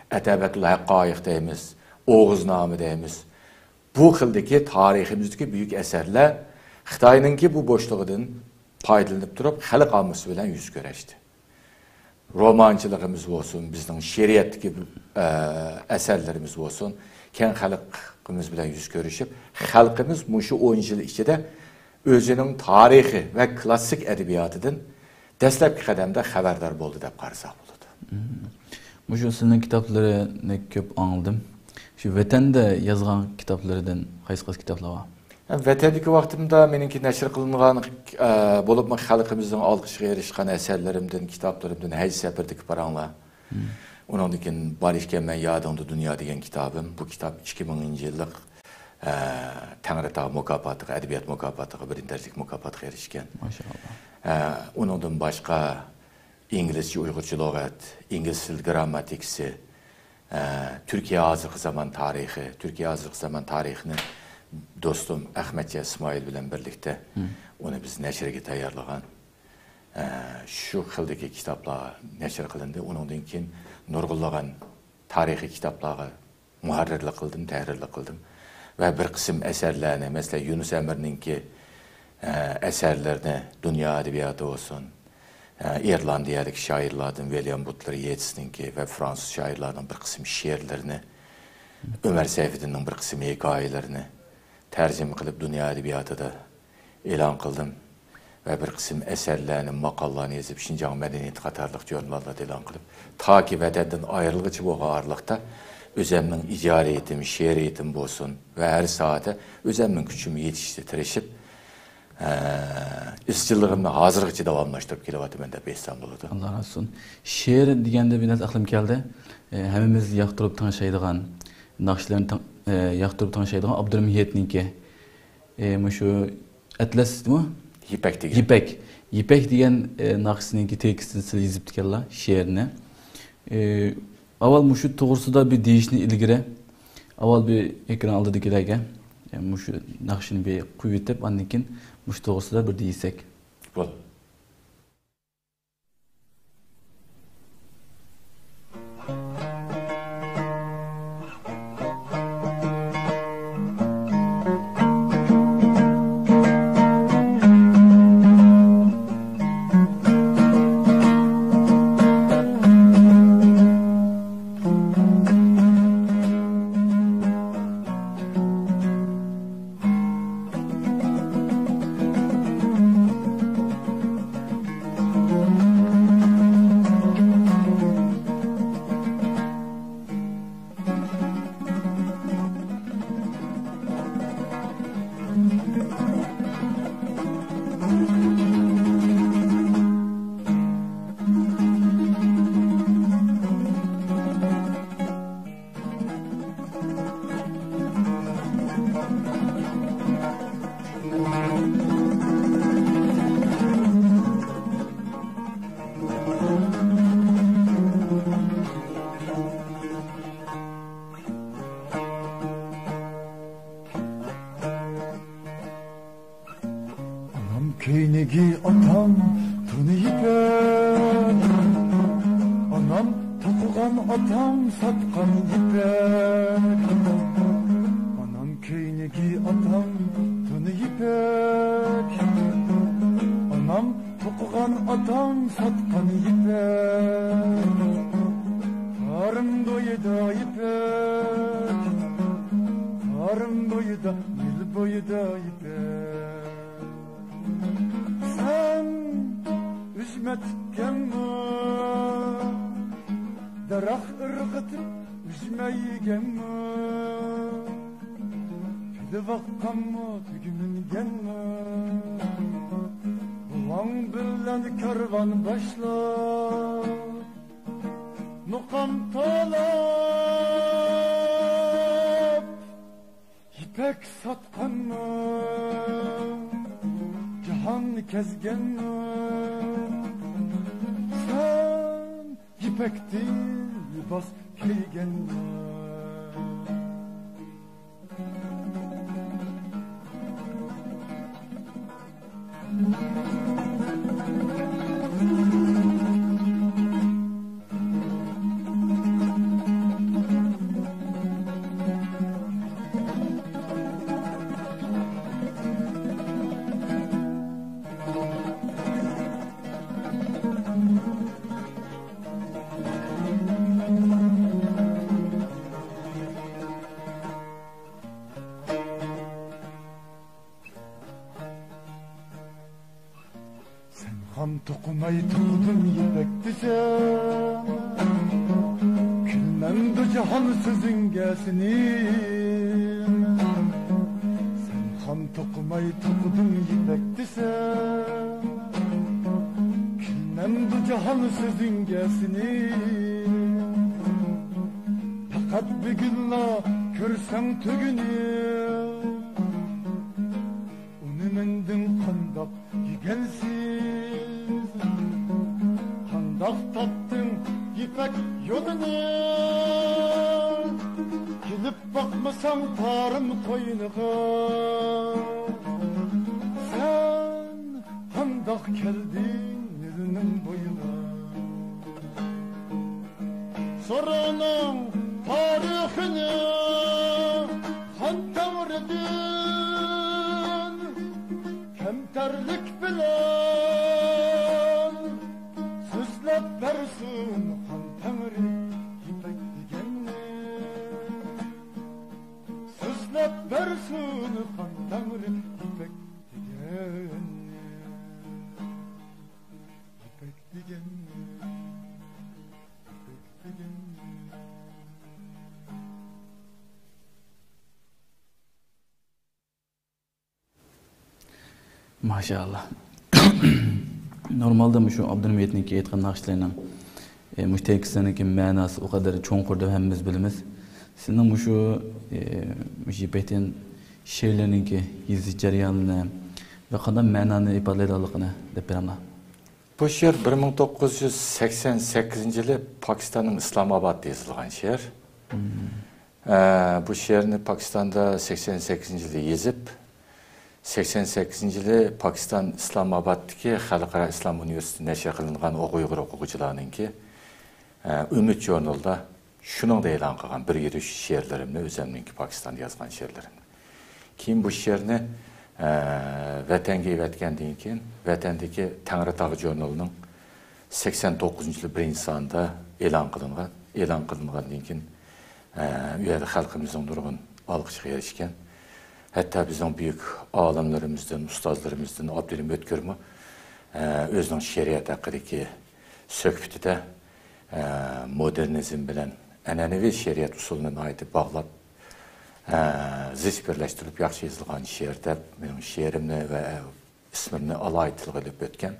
ئەتەبەتۇل ھەقائىق دەيمىز، ئوغۇزنامە دەيمىز. بۇ خىلدىكى تارىخىمىزدىكى بۈيۈك ئەسەرلەر خىتاينىڭكى بۇ بوشلۇقىدىن پايدىلىنىپ تۇرۇپ، خەلق ئاممىسى بىلەن يۈز كۆرۈشتى. رومانچىلىقىمىز بولسۇن، بىزنىڭ شېئىرىيەتتىكى، ئە، ئەسەرلىرىمىز بولسۇن، كەڭ خەلقىمىز بىلەن يۈز كۆرۈشۈپ، خەلقىمىز مۇشۇ ئون يىل ئىچىدە ئۆزىنىڭ تارىخى ۋە كلاسسىك ئەدەبىياتىدىن دەسلەپكى قەدەمدە خەۋەردار بولدى دەپ قارىساق بولىدۇ. مم. مۇشۇ سىلىنىڭ كىتابلىرىنى كۆپ ئاڭلىدىم. شۇ ۋەتەندە يازغان كىتابلىرىدىن قايسى، قايسى كىتابلار بار؟ ۋەتەندىكى ۋاقتىمدا مېنىڭكى نەشر قىلىنغان، ئە، بولۇپمۇ خەلقىمىزنىڭ ئالقىشىغا ئېرىشكەن ئەسەرلىرىمدىن، كىتابلىرىمدىن ھەج سەپىرىدىكى پاراڭلار. مم. ئۇنىڭدىن كېيىن بار ئىكەنمەن يادىڭدا دۇنيا دېگەن كىتابىم. بۇ كىتاب ئىككى مىڭىنچى يىللىق، ئە، تەڭرىتاغ مۇكاپاتىغا، ئەدەبىيات مۇكاپاتىغا، بىرىنچى دەرىجىلىك مۇكاپاتقا ئېرىشكەن. ماشائاللا. ئە، ئۇنىڭدىن باشقا ئىنگلىزچە ئۇيغۇرچە لۇغەت، ئىنگلىز تىل گىرامماتىكىسى، ئە، تۈركىيە ھازىرقى زامان تارىخى، تۈركىيە ھازىرقى زامان تارىخىنى دوستۇم ئەخمەتجان ئىسمائىل بىلەن بىرلىكتە ئۇنى بىز نەشرگە تەييارلىغان. ئە، شۇ خىلدىكى كىتابلار نەشر قىلىندى. ئۇنىڭدىن كېيىن نۇرغۇنلىغان تارىخىي كىتابلارغا مۇھەررىرلىك قىلدىم، تەھرىرلىك قىلدىم. ۋە بىر قىسىم ئەسەرلەرنى، مەسىلەن، يۇنۇس ئەمىرنىڭكى ئەسەرلىرىنى دۇنيا ئەدەبىياتى بولسۇن، ئىرلاندىيەدىكى شائىرلاردىن ۋىليام بۇتلېر يېتسنىڭكى ۋە فرانسۇز شائىرلارنىڭ بىر قىسىم شېئىرلىرىنى، ئۆمەر سەيفىدىننىڭ بىر قىسىم ھېكايىلىرىنى تەرجىمە قىلىپ دۇنيا ئەدەبىياتىدا ئېلان قىلدىم ۋە بىر قىسىم ئەسەرلەرنى، ماقالىلەرنى يېزىپ شىنجاڭ مەدەنىيىتى قاتارلىق ژۇرناللاردا ئېلان قىلىپ، تاكى ۋەتەندىن ئايرىلغۇچە بولغان ئارىلىقتا ئۆزەمنىڭ ئىجادىيىتىم، شېئىرىيىتىم بولسۇن ۋە ھەر ساھەدە ئۆزەمنىڭ كۈچۈم يېتىشىچە تىرىشىپ، ئە، ئىزچىللىقىمنى ھازىرغىچە داۋاملاشتۇرۇپ كېلىۋاتىمەن دەپ ئېيتسام بولىدۇ. ئاللا رازى بولسۇن. شېئىر دېگەندە بىر نەرسە ئەقلىمگە كەلدى. ئە، ھەممىمىز ياقتۇرۇپ تىڭشايدىغان، ناخشىلىرىنى تىڭ-، ئە، ياقتۇرۇپ تىڭشايدىغان ئابدۇرېھىم ھېيتنىڭكى، ئە، مۇشۇ ئەتلەسمۇ؟ يىپەك دېگەن. يىپەك. يىپەك دېگەن، ئە، ناخشىسىنىڭكى تېكىستىنى سىلەر يېزىپتىكەنلا، شېئىرنى. ئى، ئاۋۋال مۇشۇ توغرىسىدا بىر دېيىشنى ئىلگىرى، ئاۋۋال بىر ئېكران ئالدىدىكىلەرگە، ئى، مۇشۇ ناخشىنى بىر قويۇۋېتىپ، ئاندىن كېيىن مۇشۇ توغرىسىدا بىر دېيىشسەك. بول. ئانام كۆينىكى، ئاتام تونى يىپەك. ئانام توقۇغان، ئاتام ساتقان يىپەك. ئانام كۆينىكى، ئاتام تونى يىپەك. ئانام توقۇغان، ئاتام ساتقان يىپەك. تارىم بويىدا يىپەك. تارىم بويىدا، يىل بويىدا يىپەك. سەن ئۈجمە تىككەنمۇ، دەرەخ ئىرغىتىپ ئۈجمە يېگەنمۇ، پىلە باققانمۇ، تۆگە مىنگەنمۇ، بوۋاڭ بىلەن كارۋان باشلاپ، مۇقام تولاپ يىپەك ساتقانمۇ، جاھان كەزگەنمۇ، سەن يىپەكتىن لىباس كىيگەنمۇ؟ سەن خام توقۇماي توقۇدۇم يىپەك دېسەم، كۈلمەمدۇ جاھان سۆزۈڭگە سېنىڭ؟ سەن خام توقۇماي توقۇدۇم يىپەك دېسەم، كۈلمەمدۇ جاھان سۆزۈڭگە سېنىڭ؟ پەقەت بۈگۈنلا كۆرسەڭ تۆگىنى، ئۇنى مەندىن قانداق يېگەنسىز؟ قانداق تاپتىڭ يىپەك يولىنى؟ كېلىپ باقمىساڭ تارىم قوينىغا، سەن قانداق كەلدىڭ نىلنىڭ بويىغا؟ سورۇننىڭ تارىخىنى خان تەڭرىدىن كەم ماشائاللا. نورمالدا مۇشۇ ئابدۇرېھىم ھېيتنىڭكى ئېيتقان ناخشىلىرىنىڭ، ئى، مۇشۇ تېكىستلىرىنىڭكى مەناسى ئۇ قەدەر چوڭقۇر دەپ ھەممىمىز بىلىمىز. سىزنىڭ مۇشۇ، ئى، مۇشۇ يىپەك دېگەن شېئىرلىرىنىڭكى يېزىش جەريانىنى ۋە قانداق مەنانى ئىپادىلەيدىغانلىقىنى دەپ بېرىڭلار. بۇ شېئىر بىر مىڭ توققۇز يۈز سەكسەن سەككىزىنچى يىلى پاكىستاننىڭ ئىسلامئابادىدا يېزىلغان شېئىر. ئە، بۇ شېئىرنى پاكىستاندا سەكسەن سەككىزىنچى يىلى يېزىپ، سەكسەن سەككىزىنچى يىلى پاكىستان ئىسلامئابادتىكى خەلقئارا ئىسلام ئۇنىۋېرسىتېتى نەشر قىلىنغان ئۇيغۇر ئوقۇغۇچىلارنىڭكى، ئە، ئۈمىد ژۇرنىلىدا شۇنىڭدا ئېلان قىلغان بىر يۈرۈش شېئىرلىرىمنى، ئۆزۈمنىڭكى پاكىستاندا يازغان شېئىرلىرىمنى. كېيىن بۇ شېئىرنى، ئە، ۋەتەنگە ئېۋەتكەندىن كېيىن، ۋەتەندىكى تەڭرىتاغ ژۇرنىلىنىڭ سەكسەن توققۇزىنچى يىلى بىرىنچى سانىدا ئېلان قىلىنغان. ئېلان قىلىنغاندىن كېيىن، ئە، ئۇ يەردە خەلقىمىزنىڭ نۇرغۇن ئالقىشىغا ئېرىشكەن. ھەتتا بىزنىڭ بۈيۈك ئالىملىرىمىزدىن، ئۇستازلىرىمىزدىن ئابدۇرېھىم ئۆتكۈرمۇ، ئە، ئۆزىنىڭ شېئىرىيەت ھەققىدىكى سۆھبىتىدە، ئە، مودېرنىزم بىلەن ئەنئەنىۋى شېئىرىيەت ئۇسۇلىنى ناھايىتى باغلاپ، ئە، زىچ بىرلەشتۈرۈپ ياخشى يېزىلغان شېئىر دەپ مېنىڭ شېئىرىمنى ۋە ئىسمىمنى ئالاھىدە تىلغا ئېلىپ ئۆتكەن.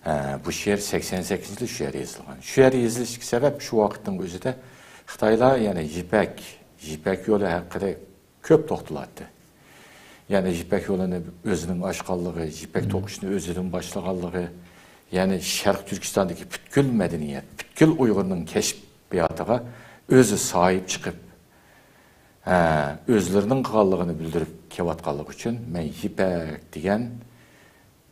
ئە، بۇ شېئىر سەكسەن سەككىزىنچى يىلى شۇ يەردە يېزىلغان. شۇ يەردە يېزىلىشىدىكى سەۋەب شۇ ۋاقىتنىڭ ئۆزىدە خىتايلار يەنە يىپەك، يىپەك يولى ھەققىدە كۆپ توختىلاتتى. يەنى يىپەك يولىنى ئۆزىنىڭ ئاچقانلىقى، يىپەك توقۇشنى ئۆزىدىن باشلىغانلىقى، يەنى شەرقىي تۈركىستاندىكى پۈتكۈل مەدەنىيەت، پۈتكۈل ئۇيغۇرنىڭ كەشپىياتىغا ئۆزى ساھىب چىقىپ، ھە، ئۆزلىرىنىڭ قىلغانلىقىنى بىلدۈرۈپ كېلىۋاتقانلىقى ئۈچۈن مەن يىپەك دېگەن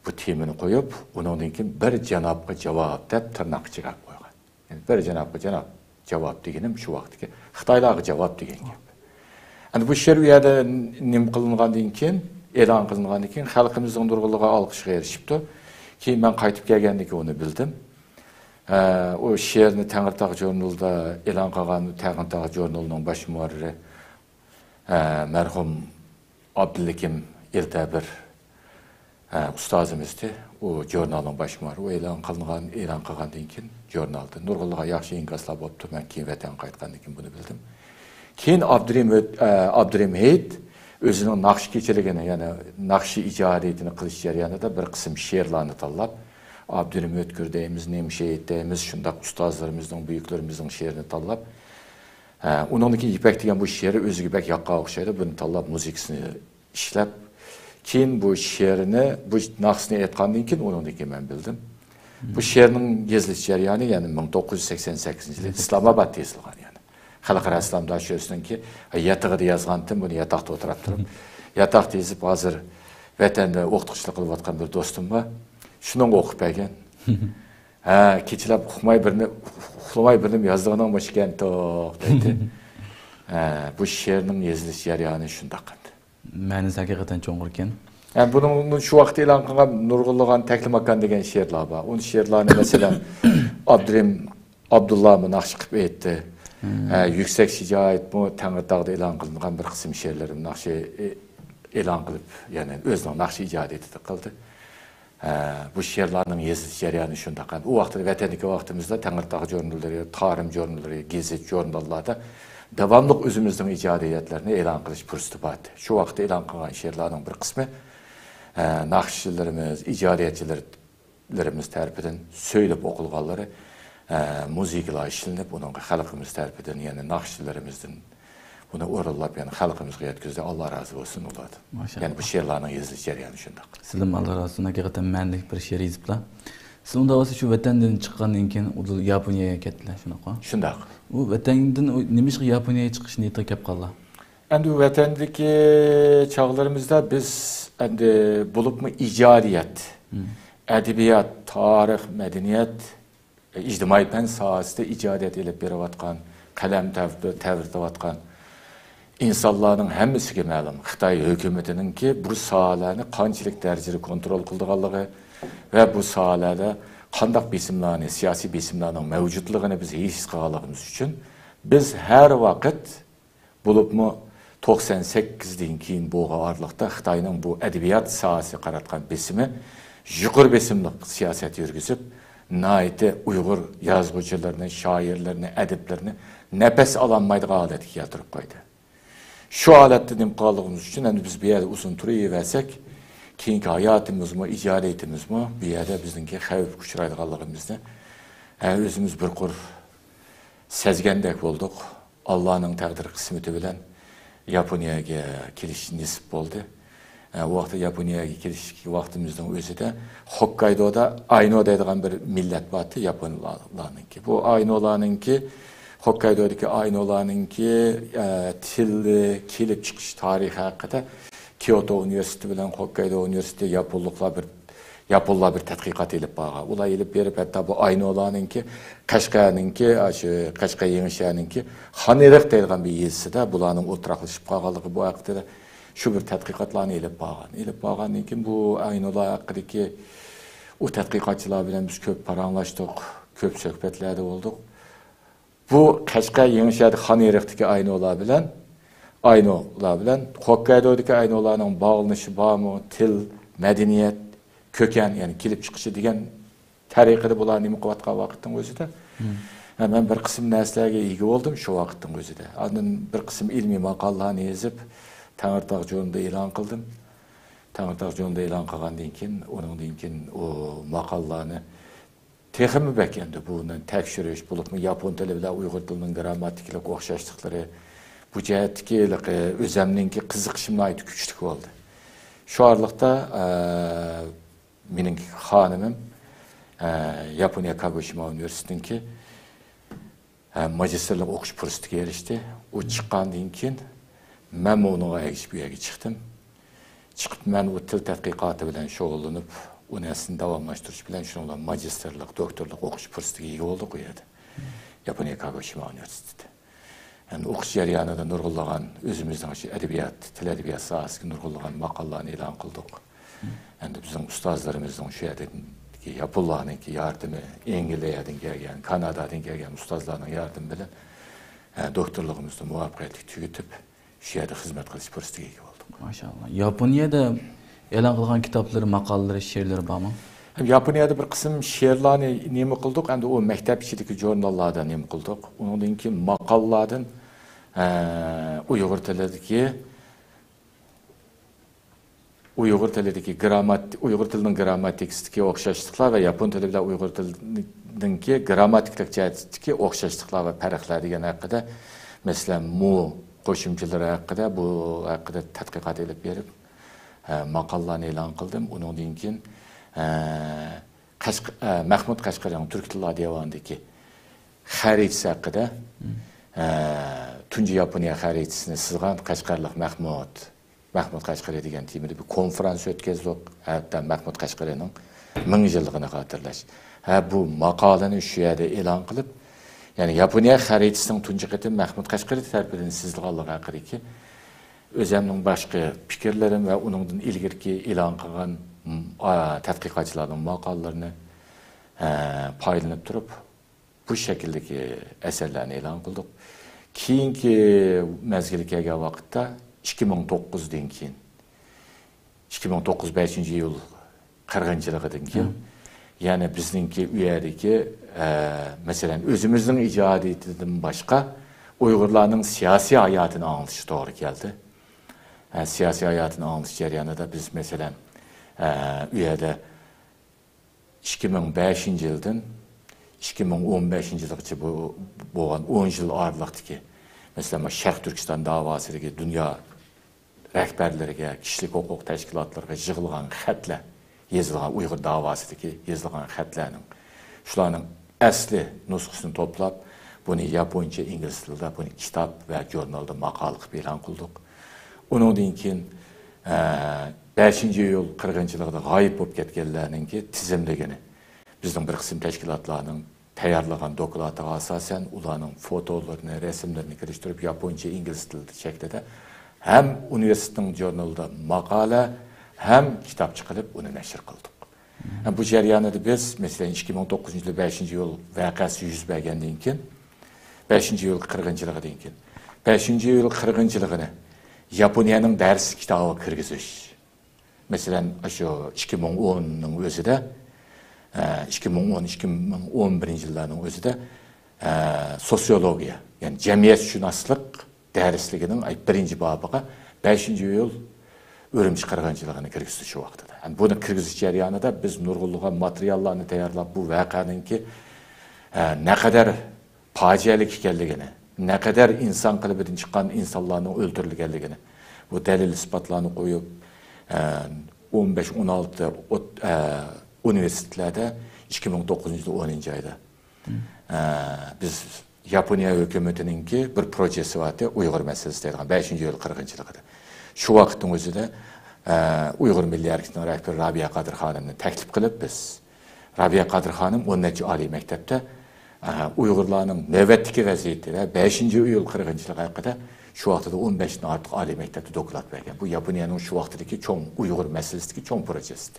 بۇ تېمىنى قويۇپ، ئۇنىڭدىن كېيىن بىر جانابقا جاۋاب دەپ تىرناق ئىچىگە ئېلىپ قويغان. يەنى بىر جانابقا جاناب جاۋاب دېگىنىم شۇ ۋاقىتتىكى خىتايلارغا جاۋاب دېگەن گەپ. ئەمدى بۇ شېئىر ئۇ يەردە نېمە قىلىنغاندىن كېيىن، ئېلان قىلىنغاندىن كېيىن خەلقىمىزنىڭ نۇرغۇنلىغان ئالقىشىغا ئېرىشىپتۇ. كېيىن مەن قايتىپ كەلگەندىن كېيىن ئۇنى بىلدىم. ئە، ئۇ شېئىرنى تەڭرىتاغ ژۇرنىلىدا ئېلان قىلغان، تەڭرىتاغ ژۇرنىلىنىڭ باش مۇھەررىرى، ئە، مەرھۇم ئابدۇلھېكىم ئىلتەبىر، ئە، ئۇستازىمىزدى. ئۇ ژۇرنالنىڭ باش مۇھەررىرى. ئۇ ئېلان قىلىنغان، ئېلان قىلغاندىن كېيىن ژۇرنالدا نۇرغۇنلىغان ياخشى ئىنكاسلار بوپتۇ. مەن كېيىن ۋەتەنگە قايتقاندىن كېيىن بۇنى بىلدىم. كېيىن ئابدۇرېھىم ئۆت-، ئە، ئابدۇرېھىم ھېيت ئۆزىنىڭ ناخشا كېچىلىكىنى، يەنى ناخشا ئىجادىيىتىنى قىلىش جەريانىدا بىر قىسىم شېئىرلارنى تاللاپ، ئابدۇرېھىم ئۆتكۈر دەيمىز، نېمشېھىت دەيمىز، شۇنداق ئۇستازلىرىمىزنىڭ، بۈيۈكلىرىمىزنىڭ شېئىرىنى تاللاپ، ھە، ئۇنىڭدىن كېيىن يىپەك دېگەن بۇ شېئىرى ئۆزىگە بەك ياققان ئوخشايدۇ، بۇنى تاللاپ، مۇزىكىسىنى ئىشلەپ، كېيىن بۇ شېئىرنى، بۇ ناخشىسىنى ئېيتقاندىن كېيىن، ئۇنىڭدىن كېيىن مەن بىلدىم. بۇ شېئىرنىڭ يېزىلىش جەريانى، يەنى مىڭ توققۇز يۈز سەكسەن سەككىزىنچى يىلى ئىسلامئابادتا يېزىلغان، يەنى خەلقئارا ئىسلامداشلىق شورىسىنىڭكى ياتىقىدا يازغانتىم، بۇنى ياتاقتا ئولتۇرۇپ تۇرۇپ، ياتاقتا يېزىپ، ھازىر ۋەتەندە ئوقۇتقۇچىلىق قىلىۋاتقان بىر دوستۇم بار، شۇنىڭغا ئوقۇپ بەرگەن. ھە، كېچىلەپ ئۇقماي بىرنى، ئۇخلىماي بىرنېمە يازىدىغىنىڭ مۇشۇ ئىكەنتۇق دەيتتى. ھە، بۇ شېئىرنىڭ يېزىلىش جەريانى شۇنداق ئىدى. مەنىسى ھەقىقەتەن چوڭقۇر ئىكەن. ھە، بۇنىڭ شۇ ۋاقىتتا ئېلان قىلغان نۇرغۇنلىغان تەكلىماكان دېگەن شېئىرلار بار. ئۇ شېئىرلارنى، مەسىلەن، ئابدۇرېھىم ئابدۇللامۇ ناخشا قىلىپ ئېيتتى. ھە، يۈكسەك شىجائەتمۇ تەڭرىتاغدا ئېلان قىلىنغان بىر قىسىم شېئىرلىرىم ناخشا ئې-، ئېلان قىلىپ، يەنى ئۆزىنىڭ ناخشا ئىجادىيىتىدە قىلدى. ھە، بۇ شېئىرلارنىڭ يېزىلىش جەريانى شۇنداق. ئۇ ۋاقىتتا ۋەتەندىكى ۋاقتىمىزدا تەڭرىتاغ ژۇرنىلىرى، تارىم ژۇرنىلىرى، گېزىت ژۇرناللاردا داۋاملىق ئۆزىمىزنىڭ ئىجادىيەتلىرىنى ئېلان قىلىش پۇرسىتى بار ئىدى. شۇ ۋاقىتتا ئېلان قىلغان شېئىرلارنىڭ بىر قىسمى، ھە، ناخشىچىلىرىمىز، ئىجادىيەتچىلىرىمىز تەرىپىدىن سۆيۈلۈپ ئوقۇلغانلىرى، ھە، مۇزىكىلار ئىشلىنىپ، ئۇنىڭغا خەلقىمىز تەرىپىدىن، يەنى ناخشىچىلىرىمىزدىن بۇنى ئورۇنلاپ، يەنە خەلقىمىزگە يەتكۈزدى. ئاللا رازى بولسۇن ئۇلاردىن. ماشائاللا. يەنە بۇ شېئىرلارنىڭ يېزىلىش جەريانى شۇنداق. سىزدىن ئاللا رازى بولسۇن، ھەقىقەتەن مەنىلىك بىر شېئىر يېزىپلا. سىز ئۇنداق بولسا شۇ ۋەتەندىن چىققاندىن كېيىن ئۇدۇل ياپونىيەگە كەتتىلە، شۇنداققۇ؟ شۇنداق. ئۇ ۋەتەندىن ئۇ نېمىشقا ياپونىيەگە چىقىش نىيىتىگە كەپ قالدى؟ ئەمدى ۋەتەندىكى چاغلىرىمىزدا بىز ئەمدى بولۇپمۇ ئىجادىيەت، مم، ئەدەبىيات، تارىخ، مەدەنىيەت، ئىجتىمائىي پەن ساھەسىدە ئىجادىيەت ئېلىپ بېرىۋاتقان، قەلەم تەۋ-، تەۋرىتىۋاتقان ئىنسانلارنىڭ ھەممىسىگە مەلۇم، خىتاي ھۆكۈمىتىنىڭكى بۇ ساھەلەرنى قانچىلىك دەرىجىدە كونترول قىلىدىغانلىقى ۋە بۇ ساھەلەردە قانداق بېسىملارنى، سىياسىي بېسىملارنىڭ مەۋجۇتلۇقىنى بىز ھېس قىلغانلىقىمىز ئۈچۈن، بىز ھەر ۋاقىت بولۇپمۇ توقسان سەككىزدىن كېيىن بولغان ئارىلىقتا خىتاينىڭ بۇ ئەدەبىيات ساھەسىگە قاراتقان بېسىمى يۇقىرى بېسىملىق سىياسەت يۈرگۈزۈپ، ناھايىتى ئۇيغۇر يازغۇچىلىرىنى، شائىرلىرىنى، ئەدىبلىرىنى نەپەس ئالالمايدىغان ھالەتكە كەلتۈرۈپ قويدى. شۇ ھالەتتە نېمە قىلغانلىقىمىز ئۈچۈن، ئەمدى بىز بۇ يەردە ئۇزۇن تۇرۇۋەرسەك، كېيىنكى ھاياتىمىزمۇ، ئىجادىيىتىمىزمۇ بۇ يەردە بىزنىڭكى خەۋپكە ئۇچرايدىغانلىقىمىزنى، ھە، ئۆزىمىز بىر قۇر سەزگەندەك بولدۇق. ئاللانىڭ تەقدىر قىسمىتى بىلەن ياپونىيەگە كېلىش نېسىپ بولدى. ئە، ئۇ ۋاقىتتا ياپونىيەگە كېلىش ۋاقتىمىزنىڭ ئۆزىدە خوككايدودا ئاينو دەيدىغان بىر مىللەت بار ئىدى، ياپونلارنىڭكى. بۇ ئاينولارنىڭكى، خوككايدودىكى ئاينولارنىڭكى، ئە، تىلى، كېلىپ چىقىش تارىخى ھەققىدە كيوتو ئۇنىۋېرسىتېتى بىلەن خوككايدو ئۇنىۋېرسىتېتى ياپونلۇقلار بىر ياپونلار بىر تەتقىقات ئېلىپ بارغان. ئۇلار ئېلىپ بېرىپ، ھەتتا بۇ ئاينولارنىڭكى، قەشقەرنىڭكى، ئاشۇ قەشقەر يېڭى شەھەرنىڭكى خانئېرىق دەيدىغان بىر يېزىسىدا بۇلارنىڭ ئولتۇراقلىشىپ قالغانلىقى بۇ ھەققىدە شۇ بىر تەتقىقاتلارنى ئېلىپ بارغان. ئېلىپ بارغاندىن كېيىن بۇ ئاينولار ھەققىدىكى ئۇ تەتقىقاتچىلار بىلەن بىز كۆپ پاراڭلاشتۇق، كۆپ سۆھبەتلەردە بولدۇق. بۇ قەشقەر يېڭىشەھەردىكى خانئېرىقتىكى ئاينولار بىلەن، ئاينولار بىلەن خوككايدودىكى ئاينولارنىڭ باغلىنىشى بارمۇ؟ تىل، مەدەنىيەت، كۆكەن، يەنى كېلىپ چىقىشى دېگەن تەرىقىدە بۇلار نېمە قىلىۋاتقان ۋاقىتنىڭ ئۆزىدە، ھە، مەن بىر قىسىم نەرسىلەرگە ئىگە بولدۇم شۇ ۋاقىتنىڭ ئۆزىدە. ئاندىن بىر قىسىم ئىلمىي ماقالىلارنى يېزىپ، تەڭرىتاغ ژۇرنىلىدا ئېلان قىلدىم. تەڭرىتاغ ژۇرنىلىدا ئېلان قىلغاندىن كېيىن، ئۇنىڭدىن كېيىن ئۇ ماقالىلارنى تېخىمۇ بەك ئەمدى بۇنى تەكشۈرۈش، بولۇپمۇ ياپون تىلى بىلەن ئۇيغۇر تىلىنىڭ گىرامماتىكىلىق ئوخشاشلىقلىرى، بۇ جەھەتتىكى ھېلىقى ئۆزەمنىڭكى قىزىقىشىم ناھايىتى كۈچلۈك بولدى. شۇ ئارىلىقتا، ئە، مېنىڭ خانىمىم، ئە، ياپونىيە كاگوشىما ئۇنىۋېرسىتېتىنىڭكى ھە، ماگىستىرلىق ئوقۇش پۇرسىتىگە ئېرىشتى. ئۇ چىققاندىن كېيىن، مەنمۇ ئۇنىڭغا ئەگىشىپ بۇ يەرگە چىقتىم. چىقىپ، مەن ئۇ تىل تەتقىقاتى بىلەن شۇغۇللىنىپ، ئۇ نەرسىنى داۋاملاشتۇرۇش بىلەن شۇنىڭ بىلەن ماگىستىرلىق، دوكتورلۇق ئوقۇش پۇرسىتىگە ئىگە بولدۇق ئۇ يەردە. ياپونىيە كاگوشىما ئۇنىۋېرسىتېتىدا. ئەمدى ئوقۇش جەريانىدا نۇرغۇنلىغان ئۆزىمىزنىڭ شۇ ئەدەبىيات، تىل ئەدەبىيات ساھەسىگە نۇرغۇنلىغان ماقالىلارنى ئېلان قىلدۇق. ئەمدى بىزنىڭ ئۇستازلىرىمىزنىڭ شۇ يەردىكى ياپونلارنىڭكى ياردىمى، ئەنگلىيەدىن كەلگەن، كانادادىن كەلگەن ئۇستازلارنىڭ ياردىمى بىلەن، ئە، دوكتورلۇقىمىزنى مۇۋەپپەقىيەتلىك تۈگىتىپ، شۇ يەردە خىزمەت قىلىش پۇرسىتىگە ئىگە بولدۇق. ماشائاللا. ياپونىيەدە ئېلان قىلغان كىتابلىرى، ماقالىلىرى، شېئىرلىرى بارمۇ؟ ھەم ياپونىيەدە بىر قىسىم شېئىرلارنى نېمە قىلدۇق؟ ئەمدى ئۇ مەكتەپ ئىچىدىكى ژۇرناللاردا نېمە قىلدۇق؟ ئۇنىڭدىن كېيىن ماقالىلاردىن، ئە، ئۇيغۇر تىلىدىكى ئۇيغۇر تىلىدىكى گىراممات-، ئۇيغۇر تىلىنىڭ گىرامماتىكىسىدىكى ئوخشاشلىقلار ۋە ياپون تىلى بىلەن ئۇيغۇر تىلىنىڭكى گىرامماتىكىلىق جەھەتتىكى ئوخشاشلىقلار ۋە پەرقلەر دېگەن ھەققىدە، مەسىلەن، مۇ قوشۇمچىلىرى ھەققىدە، بۇ ھەققىدە تەتقىقات ئېلىپ بېرىپ، ھە، ماقالىلارنى ئېلان قىلدىم. ئۇنىڭدىن كېيىن، ھە، قەشق-، ئە، مەھمۇد قەشقەرىنىڭ تۈركىي تىللار دىۋانىدىكى خەرىتىسى ھەققىدە، ئە، تۇنجى ياپونىيە خەرىتىسىنى سىزغان قەشقەرلىق مەھمۇد، مەھمۇد قەشقەرى دېگەن تېمىدا بىر كونفرانس ئۆتكۈزدۇق. ھەتتا مەھمۇد قەشقەرىنىڭ مىڭ يىللىقىنى خاتىرىلەش. ھە، بۇ ماقالىنى شۇ يەردە ئېلان قىلىپ، يەنى ياپونىيە خەرىتىسىنىڭ تۇنجى قېتىم مەھمۇد قەشقەرى تەرىپىدىن سىزىلغانلىقى ھەققىدىكى ئۆزەمنىڭ باشقا پىكىرلىرىم ۋە ئۇنىڭدىن ئىلگىرىكى ئېلان قىلغان، م-، ئا، تەتقىقاتچىلارنىڭ ماقالىلىرىنى، ئە، پايدىلىنىپ تۇرۇپ، بۇ شەكىلدىكى ئەسەرلەرنى ئېلان قىلدۇق. كېيىنكى مەزگىل كەلگەن ۋاقىتتا، ئىككى مىڭ توققۇزدىن كېيىن، ئىككى مىڭ توققۇز بەشىنچى يىل قىرغىنچىلىقىدىن كېيىن، يەنى بىزنىڭكى ئۇ يەردىكى، ئە، مەسىلەن، ئۆزىمىزنىڭ ئىجادىيىتىدىن باشقا ئۇيغۇرلارنىڭ سىياسىي ھاياتىنى ئاڭلىتىش توغرا كەلدى. ئە، سىياسىي ھاياتىنى ئاڭلىتىش جەريانىدا بىز، مەسىلەن، ئە، ئۇ يەردە ئىككى مىڭ بەشىنچى يىلدىن ئىككى مىڭ ئون بەشىنچى يىلغىچە بۇ، بولغان ئون يىل ئارىلىقتىكى، مەسىلەن، مۇشۇ شەرقىي تۈركىستان داۋاسىدىكى دۇنيا رەھبەرلىرىگە، كىشىلىك ھوقۇق تەشكىلاتلىرىغا يىغىلغان خەتلەر، يېزىلغان ئۇيغۇر داۋاسىدىكى يېزىلغان خەتلەرنىڭ، شۇلارنىڭ ئەسلى نۇسخىسىنى توپلاپ، بۇنى ياپونچە، ئىنگلىز تىلىدا بۇنى كىتاب ۋە ژۇرنالدا ماقالە قىلىپ ئېلان قىلدۇق. ئۇنىڭدىن كېيىن، ئە، بەشىنچى ئىيۇل قىرغىنچىلىقىدا غايىب بولۇپ كەتكەنلەرنىڭكى تىزىملىكىنى بىزنىڭ بىر قىسىم تەشكىلاتلارنىڭ تەييارلىغان دوكلاتىغا ئاساسەن، ئۇلارنىڭ فوتولىرىنى، رەسىملىرىنى كىرىشتۈرۈپ، ياپونچە، ئىنگلىز تىلىدا شەكلىدە ھەم ئۇنىۋېرسىتېتنىڭ ژۇرنىلىدا ماقالە ھەم كىتاب چىقىرىپ، ئۇنى نەشر قىلدۇق. ھەم بۇ جەريانىدا بىز، مەسىلەن، ئىككى مىڭ توققۇزىنچى يىلى بەشىنچى ئىيۇل ۋەقەسى يۈز بەرگەندىن كېيىن، بەشىنچى ئىيۇل قىرغىنچىلىقىدىن كېيىن، بەشىنچى ئىيۇل قىرغىنچىلىقىنى ياپونىيەنىڭ دەرس كىتابىغا كىرگۈزۈش. مەسىلەن، ئاشۇ ئىككى مىڭ ئوننىڭ ئۆزىدە، ئىككى مىڭ ئون، ئىككى مىڭ ئون بىرىنچى يىللارنىڭ ئۆزىدە، ئە، سوسىيولوگىيە، يەنى جەمئىيەتشۇناسلىق دەرسلىكىنىڭ، ئاي، بىرىنچى بابىغا بەشىنچى ئىيۇل ئۈرۈمچى قىرغىنچىلىقىنى كىرگۈزدى شۇ ۋاقتىدا. يەنى بۇنى كىرگۈزۈش جەريانىدا بىز نۇرغۇنلىغان ماتېرىياللارنى تەييارلاپ، بۇ ۋەقەنىڭكى، ئە، نەقەدەر پاجىئەلىك ئىكەنلىكىنى، نەقەدەر ئىنسان قېلىپىدىن چىققان ئىنسانلارنىڭ ئۆلتۈرۈلگەنلىكىنى، بۇ دەلىل-ئىسپاتلارنى قويۇپ، ئە، ئون بەش، ئون ئالتە ئوت-، ئە، ئۇنىۋېرسىتېتلاردا ئىككى مىڭ توققۇزىنچى يىلى ئونىنچى ئايدا، ئە، بىز ياپونىيە ھۆكۈمىتىنىڭكى بىر پروژېسى بارتى، ئۇيغۇر مەسىلىسى دەيدىغان، بەشىنچى ئىيۇل قىرغىنچىلىقىدا. شۇ ۋاقىتنىڭ ئۆزىدە، ئە، ئۇيغۇر مىللىي ھەرىكىتىنىڭ رەھبىرى رابىيە قادىر خانىمنى تەكلىپ قىلىپ، بىز رابىيە قادىر خانىم ئون نەچچە ئالىي مەكتەپتە، ئە، ئۇيغۇرلارنىڭ نۆۋەتتىكى ۋەزىيىتى ۋە بەشىنچى ئىيۇل قىرغىنچىلىقى ھەققىدە شۇ ۋاقتىدا ئون بەشتىن ئارتۇق ئالىي مەكتەپتە دوكلات بەرگەن. بۇ ياپونىيەنىڭ شۇ ۋاقتىدىكى چوڭ ئۇيغۇر مەسىلىسىدىكى چوڭ پروژېسى.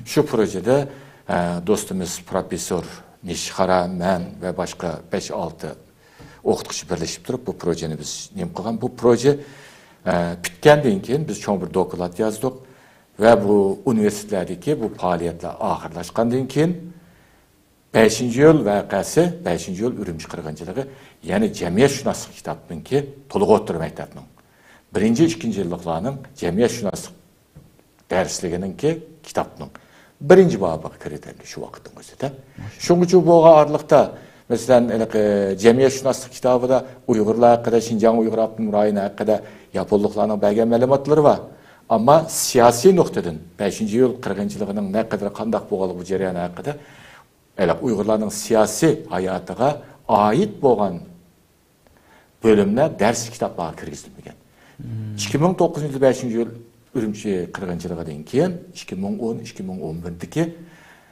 شۇ پروژېدا، ئە، دوستىمىز پروفېسسور نىشىخارا، مەن ۋە باشقا بەش-ئالتە ئوقۇتقۇچى بىرلىشىپ تۇرۇپ، بۇ پروژېنى بىز نېمە قىلغان. بۇ پروژې، ئە، پۈتكەندىن كېيىن بىز چوڭ بىر دوكلات يازدۇق ۋە بۇ ئۇنىۋېرسىتېتلەردىكى بۇ پائالىيەتلەر ئاخىرلاشقاندىن كېيىن، بەشىنچى ئىيۇل ۋەقەسى، بەشىنچى ئىيۇل ئۈرۈمچى قىرغىنچىلىقى، يەنى جەمئىيەتشۇناسلىق كىتابىنىڭكى تولۇق ئوتتۇرا مەكتەپنىڭ بىرىنچى، ئىككىنچى يىللىقلارنىڭ جەمئىيەتشۇناسلىق دەرسلىكىنىڭكى كىتابنىڭ بىرىنچى بابىغا كىرىدۇ ئەمدى شۇ ۋاقىتنىڭ ئۆزىدە. شۇڭغىچە بۇ ئارىلىقتا، مەسىلەن، ھېلىقى جەمئىيەتشۇناسلىق كىتابىدا ئۇيغۇرلار ھەققىدە، شىنجاڭ ئۇيغۇر ئاپتونوم رايونى ھەققىدە ياپونلۇقلارنىڭ بەرگەن مەلۇماتلىرى بار. ئەمما سىياسىي نۇقتىدىن بەشىنچى ئىيۇل قىرغىنچىلىقىنىڭ نەقەدەر، قانداق بولغانلىقى، بۇ جەريان ھەققىدە، ھېلىقى ئۇيغۇرلارنىڭ سىياسىي ھاياتىغا ئائىت بولغان بۆلۈملەر دەرس كىتابلارغا كىرگۈزۈلمىگەن. ئىككى مىڭ توققۇزىنچى يىل بەشىنچى ئىيۇل ئۈرۈمچى قىرغىنچىلىقىدىن كېيىن، ئىككى مىڭ ئون، ئىككى مىڭ ئون بىردىكى،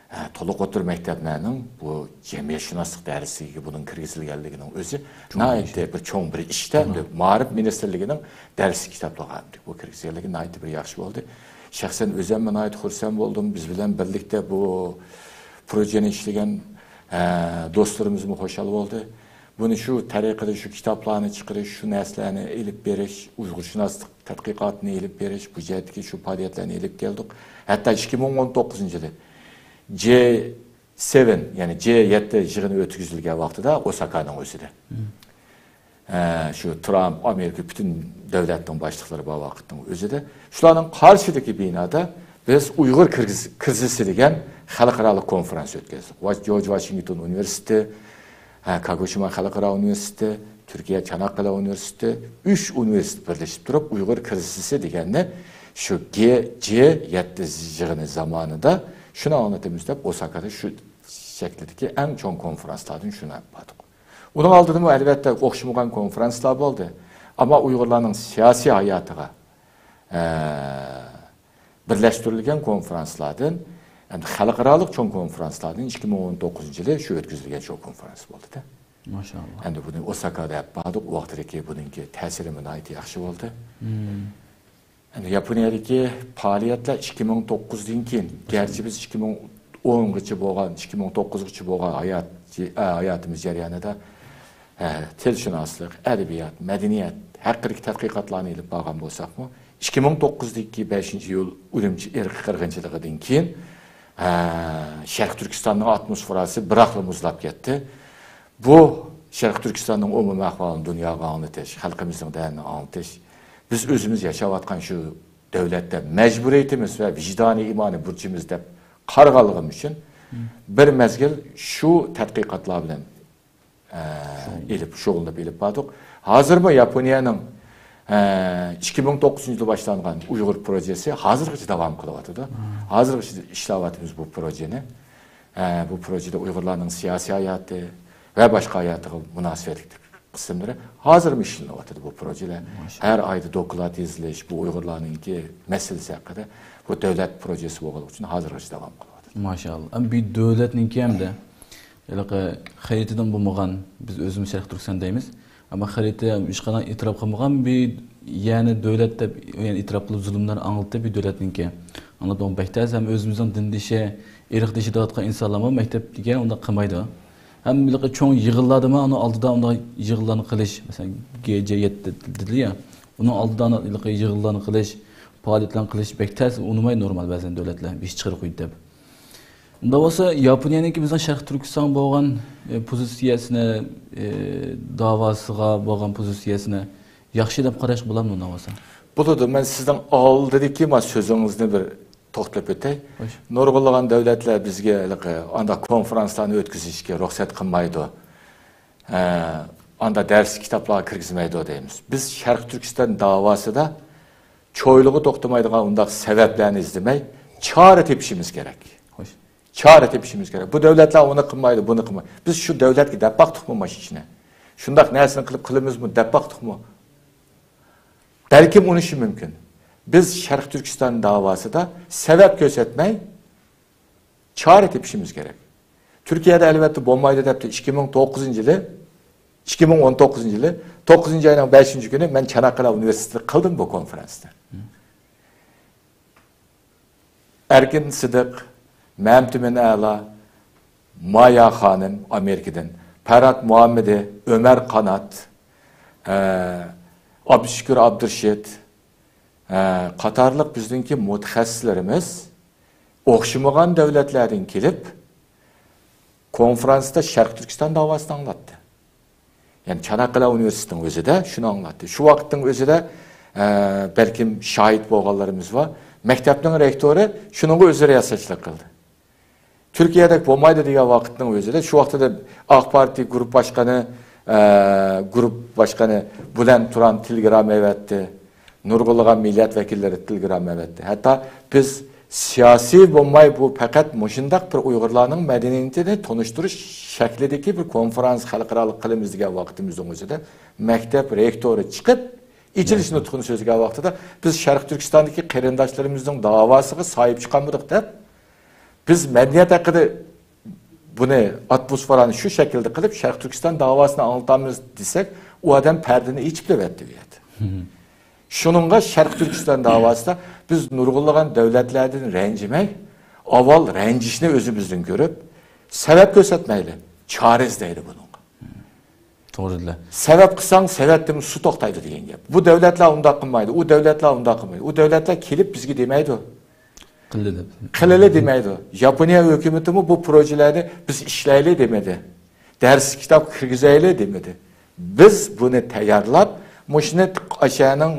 ئە، تولۇق ئوتتۇرا مەكتەپلەرنىڭ بۇ جەمئىيەتشۇناسلىق دەرسلىكىگە بۇنىڭ كىرگۈزۈلگەنلىكىنىڭ ئۆزى ناھايىتى بىر چوڭ بىر ئىشتە، مائارىپ مىنىستىرلىكىنىڭ دەرس كىتابلىرىغا بۇ كىرگۈزگەنلىكى ناھايىتى بىر ياخشى بولدى. شەخسەن ئۆزۈممۇ ناھايىتى خۇرسەن بولدۇم. بىز بىلەن بىرلىكتە بۇ پروژېنى ئىشلىگەن، ئە، دوستلىرىمىزمۇ خۇشال بولدى. بۇنى شۇ تەرىقىدە شۇ كىتابلارنى چىقىرىش، شۇ نەرسىلەرنى ئېلىپ بېرىش، ئۇيغۇرشۇناسلىق تەتقىقاتىنى ئېلىپ بېرىش، بۇ جەھەتتىكى شۇ پائالىيەتلەرنى ئېلىپ كەلدۇق. ھەتتا ئىككى مىڭ ئون توققۇزىنچى يىلى جې سەۋەن، يەنى جې يەتتە يىغىنى ئۆتكۈزۈلگەن ۋاقتىدا ئوساكانىڭ ئۆزىدە. ئە، شۇ ترامپ، ئامېرىكا پۈتۈن دۆلەتنىڭ باشلىقلىرى بار ۋاقىتنىڭ ئۆزىدە شۇلارنىڭ قارشىدىكى بىنادا بىز ئۇيغۇر كىرىز-، كىرىزىسى دېگەن خەلقئارالىق كونفېرانس ئۆتكۈزدۇق. ۋاش-، جورج ۋاشىنگتون ئۇنىۋېرسىتېتى، ھە، كاگوشىما خەلقئارا ئۇنىۋېرسىتېتى، تۈركىيە چاناققالە ئۇنىۋېرسىتېتى، ئۈچ ئۇنىۋېرسىتېت بىرلىشىپ تۇرۇپ ئۇيغۇر كىرىزىسى دېگەننى شۇ جې يەتتە يىغىنى زامانىدا شۇنى ئاڭلىتىمىز دەپ ئوساكادا شۇ شەكىلدىكى ئەڭ چوڭ كونفېرانسلاردىن شۇنى ئېلىپ باردۇق. ئۇنىڭ ئالدىدىمۇ ئەلۋەتتە ئوخشىمىغان كونفېرانسلار بولدى. ئەمما ئۇيغۇرلارنىڭ سىياسىي ھاياتىغا، ئە، بىرلەشتۈرۈلگەن كونفېرانسلاردىن، ئەمدى خەلقئارالىق چوڭ كونفېرانسلاردىن ئىككى مىڭ ئون توققۇزىنچى يىلى شۇ ئۆتكۈزۈلگەن شۇ كونفېرانس بولدى-دە. ماشائاللا. ئەمدى بۇنى ئوساكادا ئېلىپ باردۇق. ئۇ ۋاقىتتىكى بۇنىڭكى تەسىرىمۇ ناھايىتى ياخشى بولدى. ئەمدى ياپونىيەدىكى پائالىيەتلەر ئىككى مىڭ توققۇزدىن كېيىن، گەرچە بىز ئىككى مىڭ ئونغىچە بولغان، ئىككى مىڭ توققۇزغىچە بولغان ھايات، ئە، ھاياتىمىز جەريانىدا، ئە، تىلشۇناسلىق، ئەدەبىيات، مەدەنىيەت ھەققىدىكى تەتقىقاتلارنى ئېلىپ بارغان بولساقمۇ، ئىككى مىڭ توققۇزدىكى بەشىنچى ئىيۇل ئۈرۈمچى ئىرقىي قىرغىنچىلىقىدىن كېيىن، ئە، شەرقىي تۈركىستاننىڭ ئاتموسفېراسى بىراقلا مۇزلاپ كەتتى. بۇ شەرقىي تۈركىستاننىڭ ئومۇمىي ئەھۋالىنى دۇنياغا ئاڭلىتىش، خەلقىمىزنىڭ دەردىنى ئاڭلىتىش، بىز ئۆزىمىز ياشاۋاتقان شۇ دۆلەتتە مەجبۇرىيىتىمىز ۋە ۋىجدانىي ئىمانىي بۇرچىمىز دەپ قارىغانلىقىم ئۈچۈن، بىر مەزگىل شۇ تەتقىقاتلار بىلەن، ئە، ئېلىپ، شۇغۇللىنىپ ئېلىپ باردۇق. ھازىرمۇ ياپونىيەنىڭ، ئە، ئىككى مىڭ توققۇزىنچى يىلى باشلانغان ئۇيغۇر پروژېسى ھازىرغىچە داۋام قىلىۋاتىدۇ. ھازىرغىچە ئىشلەۋاتىمىز بۇ پروژېنى. ئە، بۇ پروژېدە ئۇيغۇرلارنىڭ سىياسىي ھاياتى ۋە باشقا ھاياتىغا مۇناسىۋەتلىك قىسىملىرى ھازىرمۇ ئىشلىنىۋاتىدۇ بۇ پروژېلەر. ماشائاللا. ھەر ئايدا دوكلات يېزىلىش، بۇ ئۇيغۇرلارنىڭكى مەسىلىسى ھەققىدە بۇ دۆلەت پروژېسى بولغانلىقى ئۈچۈن ھازىرغىچە داۋام قىلىۋاتىدۇ. ماشائاللا. ئەمما بىر دۆلەتنىڭكى ھەمدە ھېلىقى خەرىتىدىن بولمىغان، بىز ئۆزىمىز شەرقىي تۈركىستان دەيمىز. ئەمما خەرىتە ھېچقانداق ئېتىراپ قىلمىغان بىر يەنى دۆلەت دەپ، يەنى ئېتىراپ قىلىپ زۇلۇملار ئاڭلىتىپ بىر دۆلەتنىڭكى. ئاڭلىتىپ بولغان بەك تەس ھەم ئۆزىمىزنىڭ دىندىشى، ئىرقدىشى دەۋاتقان ئىنسانلارمۇ مەكتەپكە ئۇنداق قىلمايدۇ. ھەم ھېلىقى چوڭ يىغىنلاردىمۇ ئۇنىڭ ئالدىدا ئۇنداق يىغىنلارنى قىلىش، مەسىلەن، جې يەتتە دېدى يا، ئۇنىڭ ئالدىدا ھېلىقى يىغىنلارنى قىلىش، پائالىيەتلەرنى قىلىش بەك تەس، ئۇنىمايدۇ نورمال بەزەن دۆلەتلەر، بىر ئىش چىقىرىپ قويدى دەپ. ئۇنداق بولسا، ياپونىيەنىڭكى بىزنىڭ شەرقىي تۈركىستانغا بولغان، ئە، پوزىتسىيەسىنى، ئە، داۋاسىغا بولغان پوزىتسىيەسىنى ياخشى دەپ قاراشقا بولامدۇ ئۇنداق بولسا؟ بولىدۇ. مەن سىزنىڭ ئالدىدىكى ما سۆزىڭىزنى بىر توختىلىپ ئۆتەي. خوش. نۇرغۇنلىغان دۆلەتلەر بىزگە ھېلىقى ئانداق كونفرانسلارنى ئۆتكۈزۈشكە رۇخسەت قىلمايدۇ. ئە، ئاندا دەرس كىتابلارغا كىرگۈزمەيدۇ دەيمىز. بىز شەرقىي تۈركىستان داۋاسىدا چويلىغا توختىمايدىغان ئۇنداق سەۋەبلەرنى ئىزدىمەي، چارە تېپىشىمىز كېرەك. خوش. چارە تېپىشىمىز كېرەك. بۇ دۆلەتلەر ئۇنى قىلمايدۇ، بۇنى قىلمايدۇ. بىز شۇ دۆلەتكە دەپ باقتۇقمۇ مانا شۇ ئىشنى؟ شۇنداق نەرسىنى قىلىپ قىلىمىزمۇ دەپ باقتۇقمۇ؟ بەلكىم ئۇنىشى مۇمكىن. بىز شەرقىي تۈركىستان داۋاسىدا سەۋەب كۆرسەتمەي، چارە تېپىشىمىز كېرەك. تۈركىيەدە ئەلۋەتتە بولمايدۇ دەپتۇ. ئىككى مىڭ توققۇزىنچى يىلى، ئىككى مىڭ ئون توققۇزىنچى يىلى، توققۇزىنچى ئاينىڭ بەشىنچى كۈنى مەن چاناققالە ئۇنىۋېرسىتېتىدا قىلدىم بۇ كونفرانسنى. ئەركىن سىدىق، مەمتىمىن ئەلا، مايا خانىم ئامېرىكىدىن، پەرھات مۇھەممىدى، ئۆمەر قانات، ئە، ئابدۇشۈكۈر ئابدۇرېشىت، ئە، قاتارلىق بىزنىڭكى مۇتەخەسسىسلىرىمىز ئوخشىمىغان دۆلەتلەردىن كېلىپ، كونفرانستا شەرقىي تۈركىستان داۋاسىنى ئاڭلاتتى. يەنى چاناققالە ئۇنىۋېرسىتېتىنىڭ ئۆزىدە شۇنى ئاڭلاتتى. شۇ ۋاقىتنىڭ ئۆزىدە، ئە، بەلكىم شاھىت بولغانلىرىمىز بار. مەكتەپنىڭ رېكتورى شۇنىڭغا ئۆزى رىياسەتچىلىك قىلدى. تۈركىيەدەك بولمايدۇ دېگەن ۋاقىتنىڭ ئۆزىدە، شۇ ۋاقىتتا ئاق پارتىيە گۇرۇپپا باشقىنى، ئە، گۇرۇپپا باشقىنى بۇلەن تۇران تېلېگرامما ئەۋەتتى. نۇرغۇنلىغان مىللەت ۋەكىللىرى تېلېگرامما ئەۋەتتى. ھەتتا بىز سىياسىي بولماي، بۇ پەقەت مۇشۇنداق بىر ئۇيغۇرلارنىڭ مەدەنىيىتىنى تونۇشتۇرۇش شەكلىدىكى بىر كونفرانس خەلقئارالىق قىلىمىز دېگەن ۋاقتىمىزنىڭ ئۆزىدە، مەكتەپ رېكتورى چىقىپ، ئېچىلىش نۇتقىنى سۆزلىگەن ۋاقتىدا، بىز شەرقىي تۈركىستاندىكى قېرىنداشلىرىمىزنىڭ داۋاسىغا ساھىب چىقالمىدۇق دەپ، بىز مەدەنىيەت ھەققىدە بۇنى، ئاتموسفېرانى شۇ شەكىلدە قىلىپ، شەرقىي تۈركىستان داۋاسىنى ئاڭلىتامىز دېسەك، ئۇ ئادەم پەردىنى ئېچىپ دەۋەتتى بۇ يەردە. شۇنىڭغا شەرقىي تۈركىستان داۋاسىدا بىز نۇرغۇنلىغان دۆلەتلەردىن رەنجىمەي، ئاۋۋال رەنجىشنى ئۆزىمىزدىن كۆرۈپ، سەۋەب كۆرسەتمەيلى، چارە ئىزدەيلى بۇنىڭغا. توغرا دېدىلەر. سەۋەب قىلساڭ، سەۋەبتىن سۇ توختايدۇ دېگەن گەپ. بۇ دۆلەتلەر ئۇنداق قىلمايدۇ، ئۇ دۆلەتلەر ئۇنداق قىلمايدۇ. ئۇ دۆلەتلەر كېلىپ بىزگە دېمەيدۇ. قىلدى دەپ. قىلىلى دېمەيدۇ. ياپونىيە ھۆكۈمىتىمۇ بۇ پروژىلەرنى بىز ئىشلەيلى دېمىدى. دەرس كىتاب كىرگۈزەيلى دېمىدى. بىز بۇنى تەييارلاپ، مۇشۇنى ئاشۇنىڭ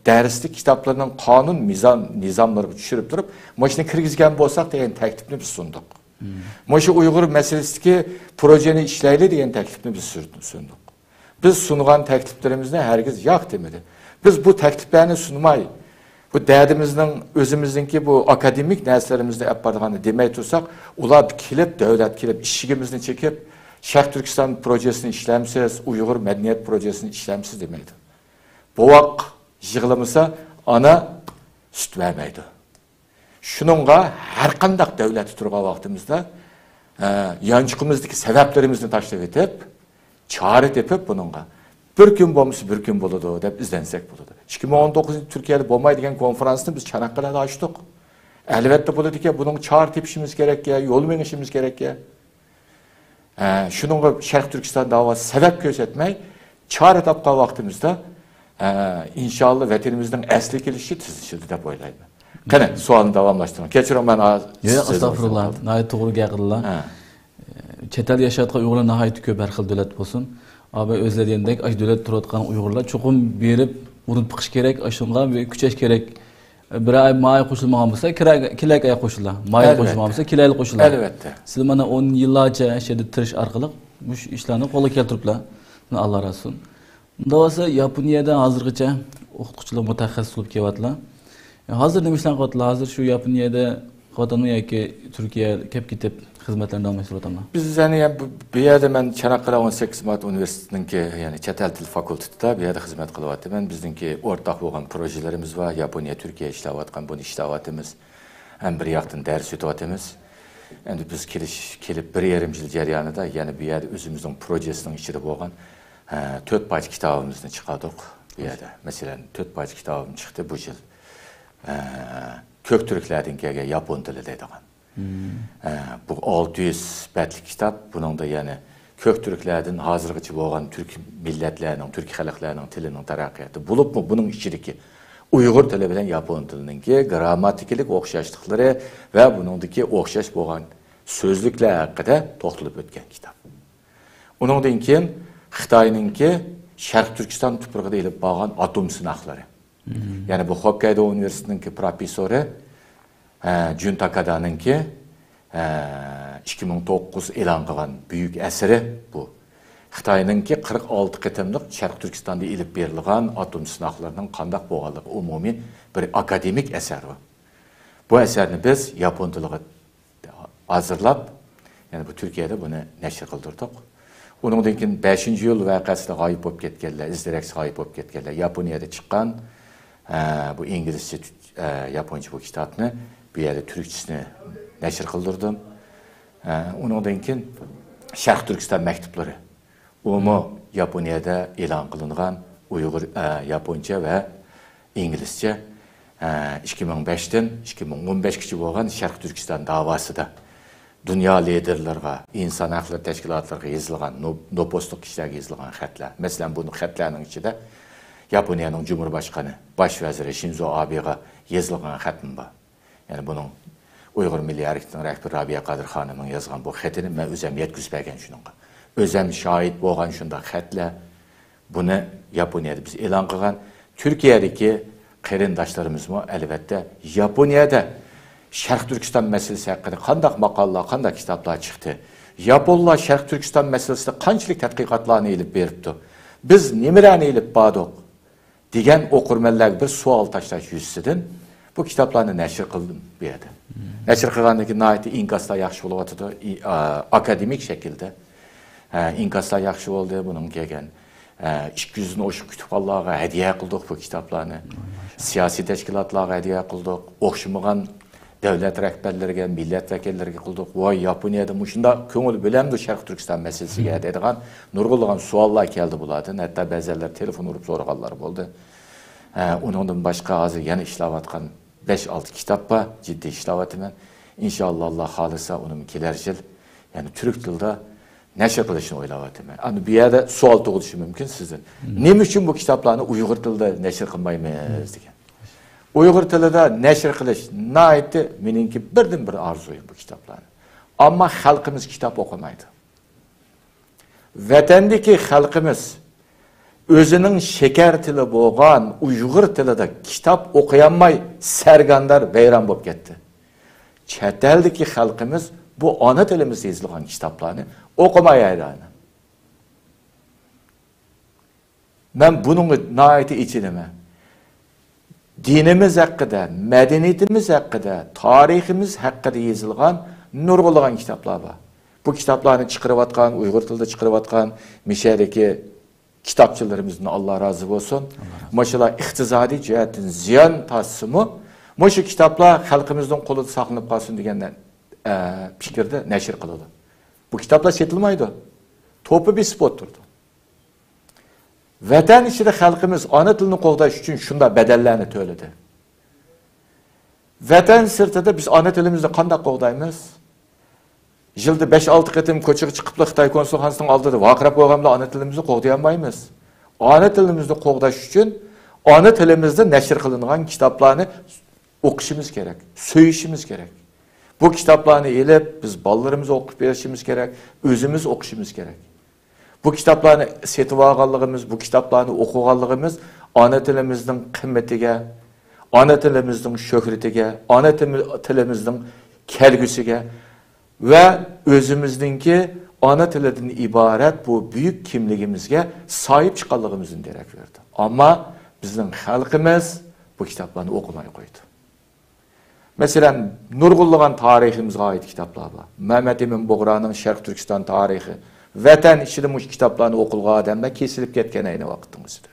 دەرسلىك كىتابلىرىنىڭ قانۇن مىزان، نىزاملىرىغا چۈشۈرۈپ تۇرۇپ، مۇشۇنى كىرگۈزگەن بولساق دېگەن تەكلىپنى بىز سۇندۇق. مۇشۇ ئۇيغۇر مەسىلىسىدىكى پروژېنى ئىشلەيلى دېگەن تەكلىپنى بىز سۈر-، سۇندۇق. بىز سۇنغان تەكلىپلىرىمىزنى ھەرگىز ياق دېمىدى. بىز بۇ تەكلىپلەرنى سۇنماي، بۇ دەردىمىزنىڭ، ئۆزىمىزنىڭكى بۇ ئاكادېمىك نەرسىلىرىمىزنى ئەپ بارىدىغاننى دېمەي تۇرساق، ئۇلار كېلىپ، دۆلەت كېلىپ، ئىشىكىمىزنى چېكىپ، شەرقىي تۈركىستان پروژېسىنى ئىشلەمسىز، ئۇيغۇر مەدەنىيەت پروژېسىنى ئىشلەمسىز دېمەيدۇ. بوۋاق يىغلىمىسا، ئانا سۈت بەرمەيدۇ. شۇنىڭغا ھەر قانداق دۆلەتتە تۇرغان ۋاقتىمىزدا، ئە، يانچۇقىمىزدىكى سەۋەبلىرىمىزنى تاشلىۋېتىپ، چارە تېپىپ بۇنىڭغا، بىر كۈن بولمىسا بىر كۈن بولىدۇ دەپ ئىزدەنسەك بولىدۇ. ئىككى مىڭ ئون توققۇزىنچى تۈركىيەدە بولمايدىغان كونفرانسنى بىز چاناققالەدە ئاچتۇق. ئەلۋەتتە بولىدىكەن، بۇنىڭغا چارە تېپىشىمىز كېرەككەن، يول مېڭىشىمىز كېرەككەن. ئە، شۇنىڭغا شەرقىي تۈركىستان داۋاسى سەۋەب كۆرسەتمەي، چارە تاپقان ۋاقتىمىزدا، ئە، ئىنشاللا ۋەتىنىمىزنىڭ ئەسلى كېلىشى تېزلىشىدۇ دەپ ئويلايمەن. قېنى، سوئالنى داۋاملاشتۇرۇڭ. كەچۈرۈڭ، مەن ھازىر ياق، سۆزنى ئاستاغفىرۇللا. ئۇزۇن قىلدىم. ناھايىتى توغرا گەپ قىلدىلا. ھە. ئە، چەت ئەلدە ياشاۋاتقان ئۇيغۇرلار ناھايىتى كۆپ، ھەر خىل دۆلەت بولسۇن. ئاباي ئۆزلىرى دېگەندەك، ئاشۇ دۆلەتتە تۇرۇۋاتقان ئۇيغۇرلار چوقۇم بېرىپ ئۇرۇنۇپ بېقىش كېرەك، ئاشۇنىڭغا بىر كۈچەش كېرەك. بىر ئاي، ما ئاي قوشۇلمىغان بولسا، كېلەك، كېلەك ئاي قوشۇلار. ما ئاي ئەلۋەتتە. قوشۇلمىغان بولسا، كېلەيلى قوشۇلار. ئەلۋەتتە. سىلەر مانا ئون يىللارچە شۇ يەردە تىرىشىش ئارقىلىق مۇشۇ ئىشلارنى قولغا كەلتۈرۈپلا، ئاللا رازى بولسۇن. ئۇنداق بولسا، ياپونىيەدە ھازىرغىچە ئوقۇتقۇچىلار، مۇتەخەسسىس بولۇپ كېلىۋاتىدىلا. ھازىر نېمە ئىشلارنى قىلىۋاتىدىلا؟ ھازىر شۇ ياپونىيەدە قىلىۋاتامدۇ ياكى تۈركىيەگە كېلىپ خىزمەتلەرنى داۋاملاشتۇرۇۋاتامدۇ؟ بىز يەنە، يەنە بۇ، بۇ يەردە مەن چاناققالە ئون سەككىز مارت ئۇنىۋېرسىتېتىنىڭكى، يەنى چەت ئەل تىل فاكۇلتېتىدا بۇ يەردە خىزمەت قىلىۋاتىمەن. بىزنىڭكى ئورتاق بولغان پروژېلىرىمىز بار. ياپونىيە، تۈركىيە ئىشلەۋاتقان، بۇنى ئىشلەۋاتىمىز. ھەم بىر ياقتىن دەرس ئۆتۈۋاتىمىز. ئەمدى بىز كېلىش، كېلىپ بىر يېرىم يىل جەريانىدا يەنە بۇ يەردە ئۆزىمىزنىڭ پروژېسىنىڭ ئىچىدە بولغان، ھە، تۆت پارچە كىتابىمىزنى چىقاردۇق بۇ يەردە. مەسىلەن، تۆت پارچە كىتابىم چىقتى بۇ يىل. ھە، كۆك تۈركلەردىن كەلگەن ياپون تىلى دەيدىغان. ھە، بۇ ئالتە يۈز بەتلىك كىتاب. بۇنىڭدا يەنە كۆك تۈركلەردىن ھازىرغىچە بولغان تۈرك مىللەتلەرنىڭ، تۈرك خەلقلەرنىڭ تىلىنىڭ تەرەققىياتى، بولۇپمۇ بۇنىڭ ئىچىدىكى ئۇيغۇر تىلى بىلەن ياپون تىلىنىڭكى گرامماتىكىلىق ئوخشاشلىقلىرى ۋە بۇنىڭدىكى ئوخشاش بولغان سۆزلۈكلەر ھەققىدە توختىلىپ ئۆتكەن كىتاب. ئۇنىڭدىن كېيىن خىتاينىڭكى شەرقىي تۈركىستان تۇپرىقىدا ئېلىپ بارغان ئاتوم سىناقلىرى. يەنى بۇ خوككايدو ئۇنىۋېرسىتېتىنىڭكى پروفېسسورى، ئە، جۈن تاكادانىڭكى، ئە، ئىككى مىڭ توققۇز ئېلان قىلغان بۈيۈك ئەسىرى بۇ. خىتاينىڭكى قىرىق ئالتە قېتىملىق شەرقىي تۈركىستاندا ئېلىپ بېرىلغان ئاتوم سىناقلىرىنىڭ قانداق بولغانلىقى ئومۇمىي بىر ئاكادېمىك ئەسەر بۇ. بۇ ئەسەرنى بىز ياپون تىلىغا ھازىرلاپ، يەنى بۇ تۈركىيەدە بۇنى نەشر قىلدۇردۇق. ئۇنىڭدىن كېيىن بەشىنچى ئىيۇل ۋەقەسىدە غايىب بولۇپ كەتكەنلەر، ئىز دېرەكسىز غايىب بولۇپ كەتكەنلەر ياپونىيەدە چىققان، ئە، بۇ ئىنگلىزچە، ئە، ياپونچە بۇ كىتابنى بۇ يەردە تۈركچىسىنى نەشر قىلدۇردۇم. ئە، ئۇنىڭدىن كېيىن شەرقىي تۈركىستان مەكتۇپلىرى. ئۇمۇ ياپونىيەدە ئېلان قىلىنغان ئۇيغۇر، ئە، ياپونچە ۋە ئىنگلىزچە، ئە، ئىككى مىڭ بەشتىن ئىككى مىڭ ئون بەشكىچە بولغان شەرقىي تۈركىستان داۋاسىدا دۇنيا لىدېرلىرىغا، ئىنسان ھەقلىرى تەشكىلاتلىرىغا يېزىلغان، نو-، نوپۇسلۇق كىشىلەرگە يېزىلغان خەتلەر. مەسىلەن، بۇ خەتلەرنىڭ ئىچىدە ياپونىيەنىڭ جۇمھۇرباشقىنى، باش ۋەزىرى شىنزو ئابېغا يېزىلغان خەتمۇ بار. يەنى بۇنىڭ ئۇيغۇر مىللىي ھەرىكىتىنىڭ رەھبىرى رابىيە قادىر خانىمنىڭ يازغان بۇ خېتىنى مەن ئۆزەم يەتكۈزۈپ بەرگەن شۇنىڭغا. ئۆزەم شاھىت بولغان شۇنداق خەتلەر. بۇنى ياپونىيەدە بىز ئېلان قىلغان. تۈركىيەدىكى قېرىنداشلىرىمىزمۇ، ئەلۋەتتە، ياپونىيەدە شەرقىي تۈركىستان مەسىلىسى ھەققىدە قانداق ماقالىلەر، قانداق كىتابلار چىقتى؟ ياپونلار شەرقىي تۈركىستان مەسىلىسىدە قانچىلىك تەتقىقاتلارنى ئېلىپ بېرىپتۇ؟ بىز نېمىلەرنى ئېلىپ باردۇق؟ دېگەن ئوقۇرمەنلەرگە بىر سوئال تاشلاش يۈزىسىدىن بۇ كىتابلارنى نەشر قىلدىم بۇ يەردە. نەشر قىلغاندىن كېيىن ناھايىتى ئىنكاسلار ياخشى بولۇۋاتىدۇ. ئى-، ئا-، ئاكادېمىك شەكىلدە، ئە، ئىنكاسلار ياخشى بولدى. بۇنىڭ كەلگەن، ئە، ئىككى يۈزدىن ئوشۇق كۇتۇپخانىلارغا ھەدىيە قىلدۇق بۇ كىتابلارنى. سىياسىي تەشكىلاتلارغا ھەدىيە قىلدۇق. ئوخشىمىغان دۆلەت رەھبەرلىرىگە، مىللەت ۋەكىللىرىگە قىلدۇق. ۋاي، ياپونىيەدە مۇشۇنداق كۆڭۈل بۆلەمدۇ شەرقىي تۈركىستان مەسىلىسىگە دەيدىغان نۇرغۇنلىغان سوئاللار كەلدى بۇلاردىن. ھەتتا بەزەنلەر تېلېفون ئۇرۇپ سورىغانلار بولدى. ئە، ئۇنىڭدىن باشقا ھازىر يەنە ئىشلەۋاتقان بەش-ئالتە كىتاب بار، جىددىي ئىشلەۋاتىمەن. ئىنشائاللا، ئاللا خالىسا، ئۇنىمۇ كېلەر يىل يەنە تۈرك تىلىدا نەشر قىلىشنى ئويلاۋاتىمەن. ئەمدى بۇ يەردە سوئال تۇغۇلۇشى مۇمكىن سىزدىن. نېمە ئۈچۈن بۇ كىتابلارنى ئۇيغۇر تىلىدا نەشر قىلمايمىز دېگەن. ئۇيغۇر تىلىدا نەشر قىلىش ناھايىتى مېنىڭكى بىردىنبىر ئارزۇيۇم بۇ كىتابلارنى. ئەمما خەلقىمىز كىتاب ئوقۇمايدۇ. ۋەتەندىكى خەلقىمىز ئۆزىنىڭ شېكەر تىلى بولغان ئۇيغۇر تىلىدا كىتاب ئوقۇيالماي سەرگەردان ۋەيران بولۇپ كەتتى. چەت ئەلدىكى خەلقىمىز بۇ ئانا تىلىمىزدا يېزىلغان كىتابلارنى ئوقۇماي ھەيران. مەن بۇنىڭغا ناھايىتى ئېچىنىمەن. دىنىمىز ھەققىدە، مەدەنىيىتىمىز ھەققىدە، تارىخىمىز ھەققىدە يېزىلغان نۇرغۇنلىغان كىتابلار بار. بۇ كىتابلارنى چىقىرىۋاتقان، ئۇيغۇر تىلىدا چىقىرىۋاتقان مىشەدىكى كىتابچىلىرىمىزدىن ئاللا رازى بولسۇن. ماشۇلار ئىقتىسادىي جەھەتتىن زىيان تارتسىمۇ، مۇشۇ كىتابلار خەلقىمىزنىڭ قولىدا ساقلىنىپ قالسۇن دېگەن، ئە، پىكىردە نەشر قىلىدۇ. بۇ كىتابلار سېتىلمايدۇ. توپا بېسىپ ئولتۇرىدۇ. ۋەتەن ئىچىدە خەلقىمىز ئانا تىلىنى قوغداش ئۈچۈن شۇنداق بەدەللەرنى تۆلىدى. ۋەتەن سىرتىدا بىز ئانا تىلىمىزنى قانداق قوغدايمىز؟ يىلدا بەش-ئالتە قېتىم كوچىغا چىقىپلا خىتاي كونسۇلخانىسىنىڭ ئالدىدا ۋارقىراپ بولغانلا ئانا تىلىمىزنى قوغدىيالمايمىز. ئانا تىلىمىزنى قوغداش ئۈچۈن ئانا تىلىمىزدا نەشر قىلىنغان كىتابلارنى ئوقۇشىمىز كېرەك، سۆيۈشىمىز كېرەك. بۇ كىتابلارنى ئېلىپ، بىز بالىلىرىمىزغا ئوقۇپ بېرىشىمىز كېرەك، ئۆزىمىز ئوقۇشىمىز كېرەك. بۇ كىتابلارنى سېتىۋالغانلىقىمىز، بۇ كىتابلارنى ئوقۇغانلىقىمىز ئانا تىلىمىزنىڭ قىممىتىگە، ئانا تىلىمىزنىڭ شۆھرىتىگە، ئانا تىلىمىزنىڭ كەلگۈسىگە ۋە ئۆزىمىزنىڭكى ئانا تىلىدىن ئىبارەت بۇ بۈيۈك كىملىكىمىزگە ساھىب چىققانلىقىمىزدىن دېرەك بېرىدۇ. ئەمما بىزنىڭ خەلقىمىز بۇ كىتابلارنى ئوقۇماي قويدى. مەسىلەن، نۇرغۇنلىغان تارىخىمىزغا ئائىت كىتابلار بار. مەمەت ئىمىن بۇغرانىڭ شەرقىي تۈركىستان تارىخى. ۋەتەن ئىچىدە مۇشۇ كىتابلارنى ئوقۇغان ئادەملەر كېسىلىپ كەتكەن ئەينى ۋاقىتنىڭ ئۆزىدە.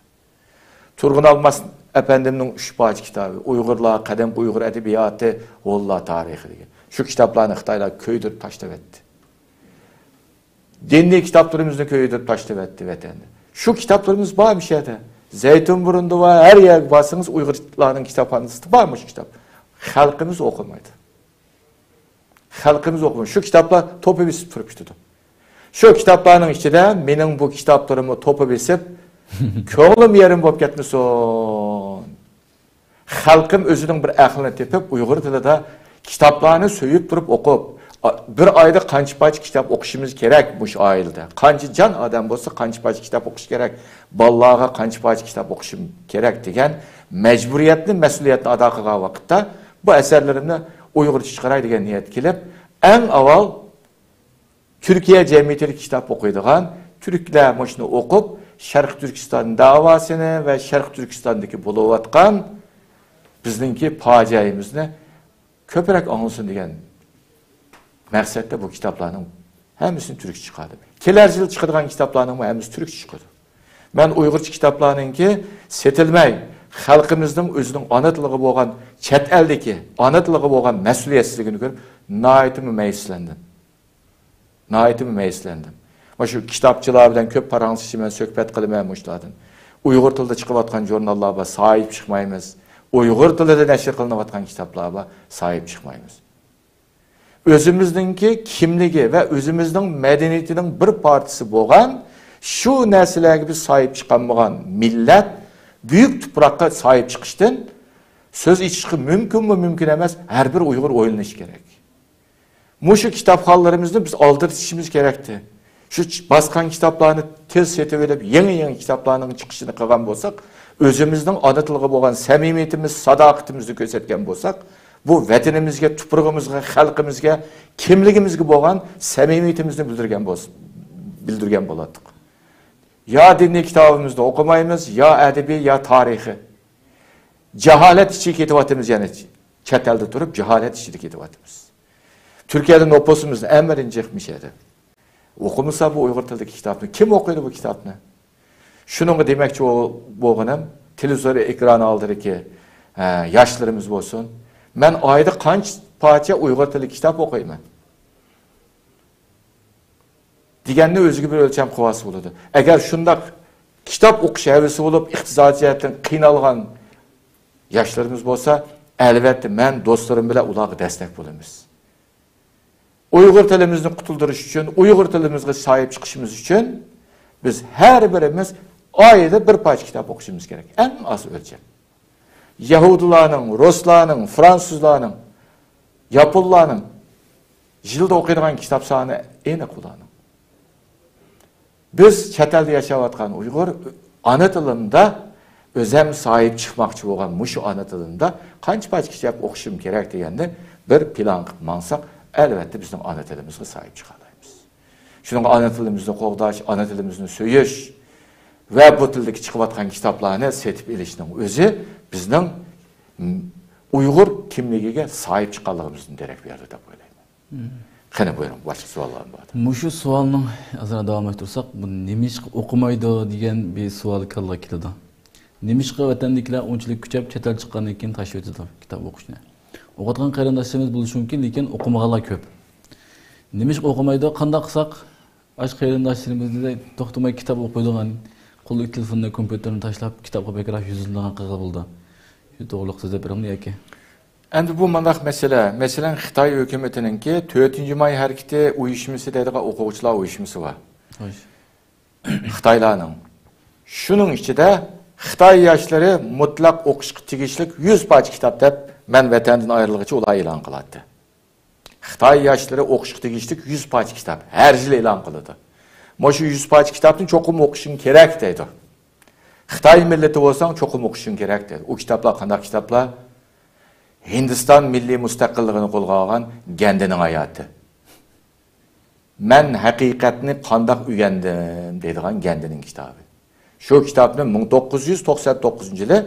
تۇرغۇن ئالماس ئەپەندىمنىڭ ئۈچ پارچە كىتابى، ئۇيغۇرلار، قەدىمكى ئۇيغۇر ئەدەبىياتى، ھونلار تارىخى دېگەن. شۇ كىتابلارنى خىتايلار كۆيدۈرۈپ تاشلىۋەتتى. دىنىي كىتابلىرىمىزنى كۆيدۈرۈپ تاشلىۋەتتى ۋەتەندە. شۇ كىتابلىرىمىز بار مۇشۇ يەردە. زەيتۇنبۇرۇندا بار، ھەر يەرگە بارسىڭىز ئۇيغۇرلارنىڭ كىتابخانىسىدا بار مۇشۇ كىتاب. خەلقىمىز ئوقۇمايدۇ. خەلقىمىز ئوقۇمايدۇ. شۇ كىتابلار توپا بېسىپ تۇرۇپ كېتىدۇ. شۇ كىتابلارنىڭ ئىچىدە مېنىڭ بۇ كىتابلىرىممۇ توپا بېسىپ، كۆڭلۈم يېرىم بولۇپ كەتمىسۇن. خەلقىم ئۆزىنىڭ بىر ئەقلىنى تېپىپ، ئۇيغۇر تىلىدا كىتابلارنى سۆيۈپ تۇرۇپ ئوقۇپ، بىر ئايدا قانچە پارچە كىتاب ئوقۇشىمىز كېرەك مۇشۇ ئائىلىدە؟ قانچە جان ئادەم بولسا، قانچە پارچە كىتاب ئوقۇش كېرەك؟ بالىلارغا قانچە پارچە كىتاب ئوقۇشۇم كېرەك دېگەن مەجبۇرىيەتنى، مەسئۇلىيەتنى ئادا قىلغان ۋاقىتتا، بۇ ئەسەرلىرىمنى ئۇيغۇرچە چىقىراي دېگەن نىيەتكە كېلىپ، ئەڭ ئاۋۋال تۈركىيە جەمئىيىتىدە كىتاب ئوقۇيدىغان تۈركلەر مۇشۇنى ئوقۇپ، شەرقىي تۈركىستان داۋاسىنى ۋە شەرقىي تۈركىستاندىكى بولۇۋاتقان بىزنىڭكى پاجىئەمىزنى كۆپرەك ئاڭلىسۇن دېگەن مەقسەتتە بۇ كىتابلارنىڭ ھەممىسىنى تۈركچە چىقاردىم. كېلەر يىل چىقىدىغان كىتابلارنىڭمۇ ھەممىسى تۈركچە چىقىدۇ. مەن ئۇيغۇرچە كىتابلارنىڭكى سېتىلمەي، خەلقىمىزنىڭ ئۆزىنىڭ ئانا تىلىغا بولغان، چەت ئەلدىكى ئانا تىلىغا بولغان مەسئۇلىيەتسىزلىكىنى كۆرۈپ، ناھايىتىمۇ مەيۈسلەندىم. ناھايىتىمۇ مەيۈسلەندىم. مانا شۇ كىتابچىلار بىلەن كۆپ پاراڭلىشىمەن، سۆھبەت قىلىمەن مۇشۇلاردىن. ئۇيغۇر تىلىدا چىقىۋاتقان ژۇرناللار بار، ساھىب چىقمايمىز. ئۇيغۇر تىلىدا نەشر قىلىنىۋاتقان كىتابلار بار، ساھىب چىقمايمىز. ئۆزىمىزنىڭكى كىملىكى ۋە ئۆزىمىزنىڭ مەدەنىيىتىنىڭ بىر پارچىسى بولغان شۇ نەرسىلەرگە بىز ساھىب چىقالمىغان مىللەت بۈيۈك تۇپراققا ساھىب چىقىشتىن، سۆز ئېچىشقا مۇمكىنمۇ، مۇمكىن ئەمەس، ھەر بىر ئۇيغۇر ئويلىنىشى كېرەك. مۇشۇ كىتابخانىلىرىمىزنى بىز ئالدىرىتىشىمىز كېرەكتى. شۇ چ-، باسقان كىتابلارنى تېز سېتىۋېلىپ، يېڭى-يېڭى كىتابلارنىڭ چىقىشىنى قىلغان بولساق، ئۆزىمىزنىڭ ئانا تىلغا بولغان سەمىمىيىتىمىز، ساداقىتىمىزنى كۆرسەتكەن بولساق، بۇ ۋەتىنىمىزگە، تۇپرىقىمىزغا، خەلقىمىزگە، كىملىكىمىزگە بولغان سەمىمىيىتىمىزنى بىلدۈرگەن بولس-، بىلدۈرگەن بولاتتۇق. يا دىنىي كىتابىمىزنى ئوقۇمايمىز، يا ئەدەبىي، يا تارىخىي. جاھالەت ئىچىگە كېتىۋاتىمىز، يەنى چەت ئەلدە تۇرۇپ جاھالەت ئىچىدە كېتىۋاتىمىز. تۈركىيەدە نوپۇسىمىزنىڭ ئەڭ بىرىنچى يىغىپ مىشەدە. ئوقۇمىسا بۇ ئۇيغۇر تىلىدىكى كىتابنى، كىم ئوقۇيدۇ بۇ كىتابنى؟ شۇنىڭغا دېمەكچى بول-، بولغىنىم، تېلېۋىزور ئېكرانى ئالدىدىكى، ئە، ياشلىرىمىز بولسۇن، مەن ئايدا قانچە پارچە ئۇيغۇر تىلى كىتاب ئوقۇيمەن؟ دېگەننى ئۆزىگە بىر ئۆلچەم قىلىۋالسا بولىدۇ. ئەگەر شۇنداق كىتاب ئوقۇش ھەۋىسى بولۇپ، ئىقتىسادىي جەھەتتىن قىينالغان ياشلىرىمىز بولسا، ئەلۋەتتە، مەن دوستلىرىم بىلەن ئۇلارغا دەستەك بولىمىز. ئۇيغۇر تىلىمىزنى قۇتۇلدۇرۇش ئۈچۈن، ئۇيغۇر تىلىمىزغا ساھىب چىقىشىمىز ئۈچۈن بىز ھەر بىرىمىز ئايدا بىر پارچە كىتاب ئوقۇشىمىز كېرەك. ئەڭ ئاز ئۆلچەم. يەھۇدىيلارنىڭ، رۇسلارنىڭ، فرانسۇزلارنىڭ، ياپونلارنىڭ يىلدا ئوقۇيدىغان كىتاب سانى ئېنىق ئۇلارنىڭ. بىز چەت ئەلدە ياشاۋاتقان ئۇيغۇر ئانا تىلىمدا ئۆزەم ساھىب چىقماقچى بولغان مۇشۇ ئانا تىلىمدا قانچە پارچە كىتاب ئوقۇشۇم كېرەك دېگەندە بىر پىلان قىلىپ ماڭساق، ئەلۋەتتە بىزنىڭ ئانا تىلىمىزغا ساھىب چىقالايمىز. شۇنىڭغا ئانا تىلىمىزنى قوغداش، ئانا تىلىمىزنى سۆيۈش ۋە بۇ تىلدىكى چىقىۋاتقان كىتابلارنى سېتىپ ئېلىشنىڭ ئۆزى بىزنىڭ، م، ئۇيغۇر كىملىكىگە ساھىب چىققانلىقىمىزدىن دېرەك بېرىدۇ دەپ ئويلايمەن. مم. قېنى، بۇيرۇڭ، باشقا سوئاللارمۇ بار. مۇشۇ سوئالنىڭ ئازراق داۋاملاشتۇرساق، بۇ نېمىشقا ئوقۇمايدۇ دېگەن بىر سوئال كاللىغا كېلىدۇ. نېمىشقا ۋەتەندىكىلەر ئۇنچىلىك كۈچەپ چەت ئەل چىققاندىن كېيىن تاشلىۋېتىدۇ كىتاب ئوقۇشنى؟ ئوقۇتقان قېرىنداشلىرىمىز بولۇشى مۇمكىن، لېكىن ئوقۇمىغانلار كۆپ. نېمىشقا ئوقۇمايدۇ؟ قانداق قىلساق ئاشۇ قېرىنداشلىرىمىزنى توختىماي كىتاب ئوقۇيدىغان، قولىدىكى تېلېفوننى، كومپيۇتېرنى تاشلاپ، كىتابقا بەكرەك يۈزلىنىدىغان قىلغىلى بولىدۇ؟ شۇ توغرىلىق سۆزلەپ بېرىڭلار ياكى؟ ئەمدى بۇ مۇنداق مەسىلە. مەسىلەن، خىتاي ھۆكۈمىتىنىڭكى تۆتىنچى ماي ھەرىكىتى ئۇيۇشمىسى دەيدىغان ئوقۇغۇچىلار ئۇيۇشمىسى بار. خوش. خىتايلارنىڭ. شۇنىڭ ئىچىدە خىتاي ياشلىرى مۇتلەق ئوقۇشقا تېگىشلىك يۈز پارچە كىتاب دەپ، مەن ۋەتەندىن ئايرىلغىچە ئۇلار ئېلان قىلاتتى. خىتاي ياشلىرى ئوقۇشقا تېگىشلىك يۈز پارچە كىتاب ھەر يىلى ئېلان قىلىدۇ. مانا شۇ يۈز پارچە كىتابنى چوقۇم ئوقۇشۇڭ كېرەك دەيدۇ. خىتاي مىللىتى بولساڭ چوقۇم ئوقۇشۇڭ كېرەك دەيدۇ. ئۇ كىتابلار قانداق كىتابلار؟ ھىندىستان مىللىي مۇستەقىللىقىنى قولغا ئالغان گاندىنىڭ ھاياتى. مەن ھەقىقەتنى قانداق ئۆگەندىم دەيدىغان گاندىنىڭ كىتابى. شۇ كىتابنى مىڭ توققۇز يۈز توقسان توققۇزىنچى يىلى